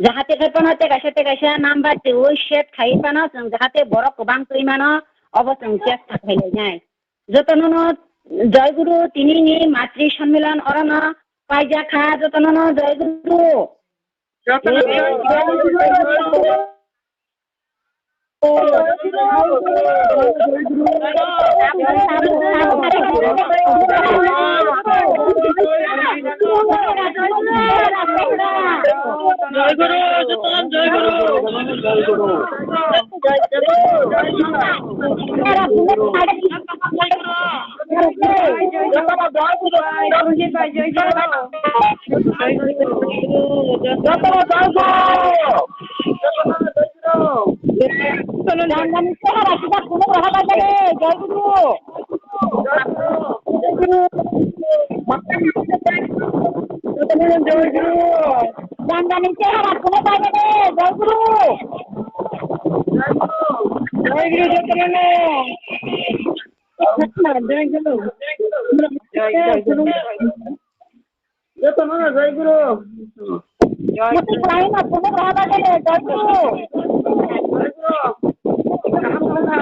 jahate khe phano tei kaisa tei kaisa number twiwi save khai phano chwng jahate borok kwbang twi mano obo chwng chesta khlai lainai. Jotono no Joy Guru tini ni matri sammilan orono paijak kha jotono no Joy Guru. Jotono Joy Guru. Joy Guru, jotono Joy Guru. Joy Guru. Gangani sehara sida phunuk roha bai jani, Jai Guru. Jai Guru. Gangani sehara phunuk bai jani, Jai Guru. Jai Guru, jotono. Jai Guru. Jai Guru. Jotono no Jai Guru. Jai Guru. Muti khlai no phunuk roha bai jani, Jai Guru. Jai Guru. Kaham tong kha?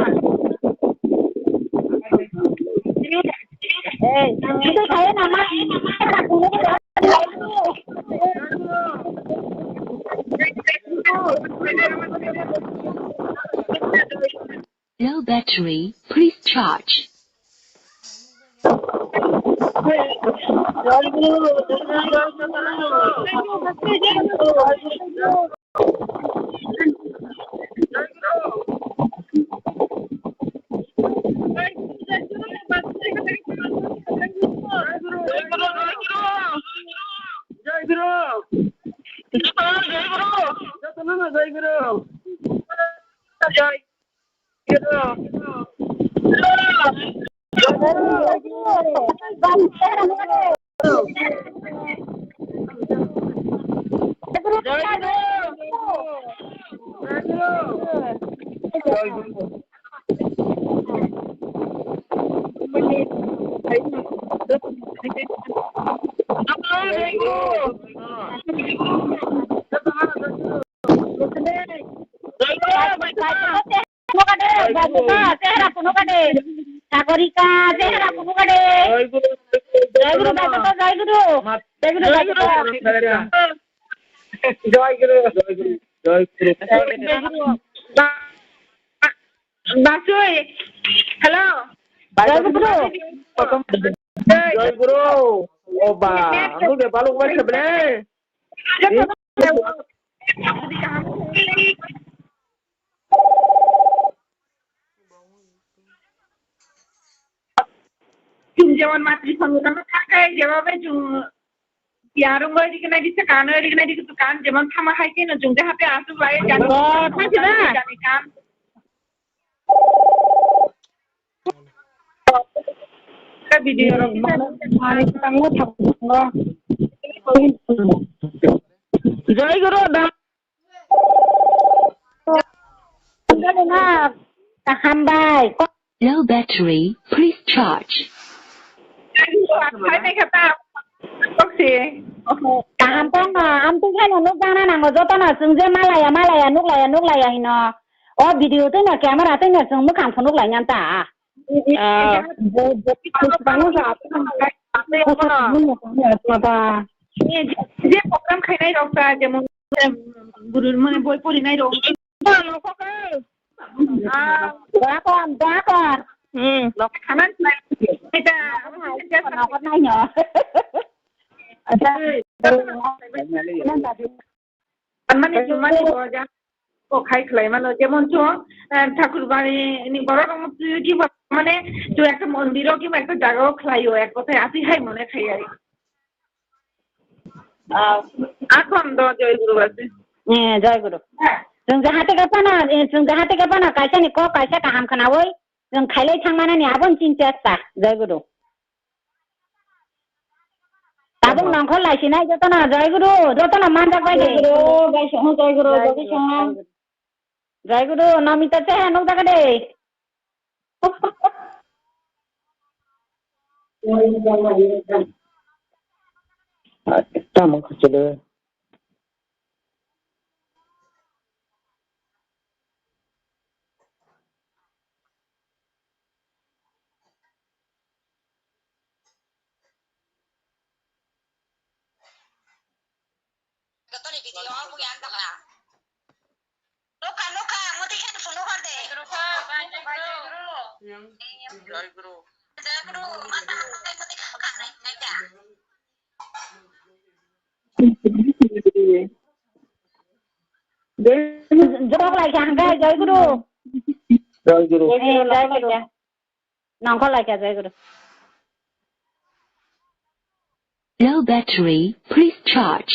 Eh, muti khlai no ma. Low battery, please charge. Phunukade, Jagita, sehara phunukade. Sagorika, sehara phunukade. Jai Guru, Jagita, Jai Guru. Jai Guru, Jagita. Jai Guru, Jai Guru, Jai Guru. Jai Guru. Basui. Hello. Jai Guru. Jai Guru. Oba, anu de balok bai seble. Chwng jemon matri songwitano thakai, jemon bai chwng yarung bai riknai riksa kan, bai riknai riksa kan, jemon thama hai khe no chwng jahate aswk lai jani. Oh, thang sida. Jani kan. Video rok mano, mano tangma thango. Jai Guru da. Hambai. Low battery, please charge. Kaham tongno, amtwi khaino nukjakna nango jotono, chwng je malaya, malaya, nuklaya, nuklaya hino. O video twino camera twino chwng mwkhang phunuk lainani ta. Ah. Je program khainai rok ta, jemon, em, guru mane boi porinai rok. Dakon, dakon. Hmm. Khanan eta, nokot naino. Acha. Mane, mane, o ja, o khai khlai mano, jemon chwng, eh, Thakurbari ni borok rok twi ki ba, mane, chwng ekta mondir o ki ba ekta jaga o khlai o, ek kotha atwi hai mone khai ai. Ah, akhon do Jai Guru basi. Eh, Jai Guru. Chwng jahate ka pana, eh, chwng jahate ka pana, kaisa ni kok, kaisa kaham khnawi, chwng khailai thang manani abon chin chesta, Jai Guru. Tabuk nongkhor laisinai jotono Jai Guru, jotono manjak bai de. Jai Guru, bai songno Jai Guru, Jai Guru. Jai Guru, Namita cheha nukjak de. Tamo khachelo. Jotoni video o bugi ang tongkha. Nukha, nukha, muti khe phunuk hor de. Jai Guru. Jai Guru. Jai Guru. Mata muti khe nukha, nai, nai da. Jok lai kha hangkhe, Jai Guru. Jai Guru. Eh, Jai Guru. Nongkhor lai kha, Jai Guru. Low battery, please charge.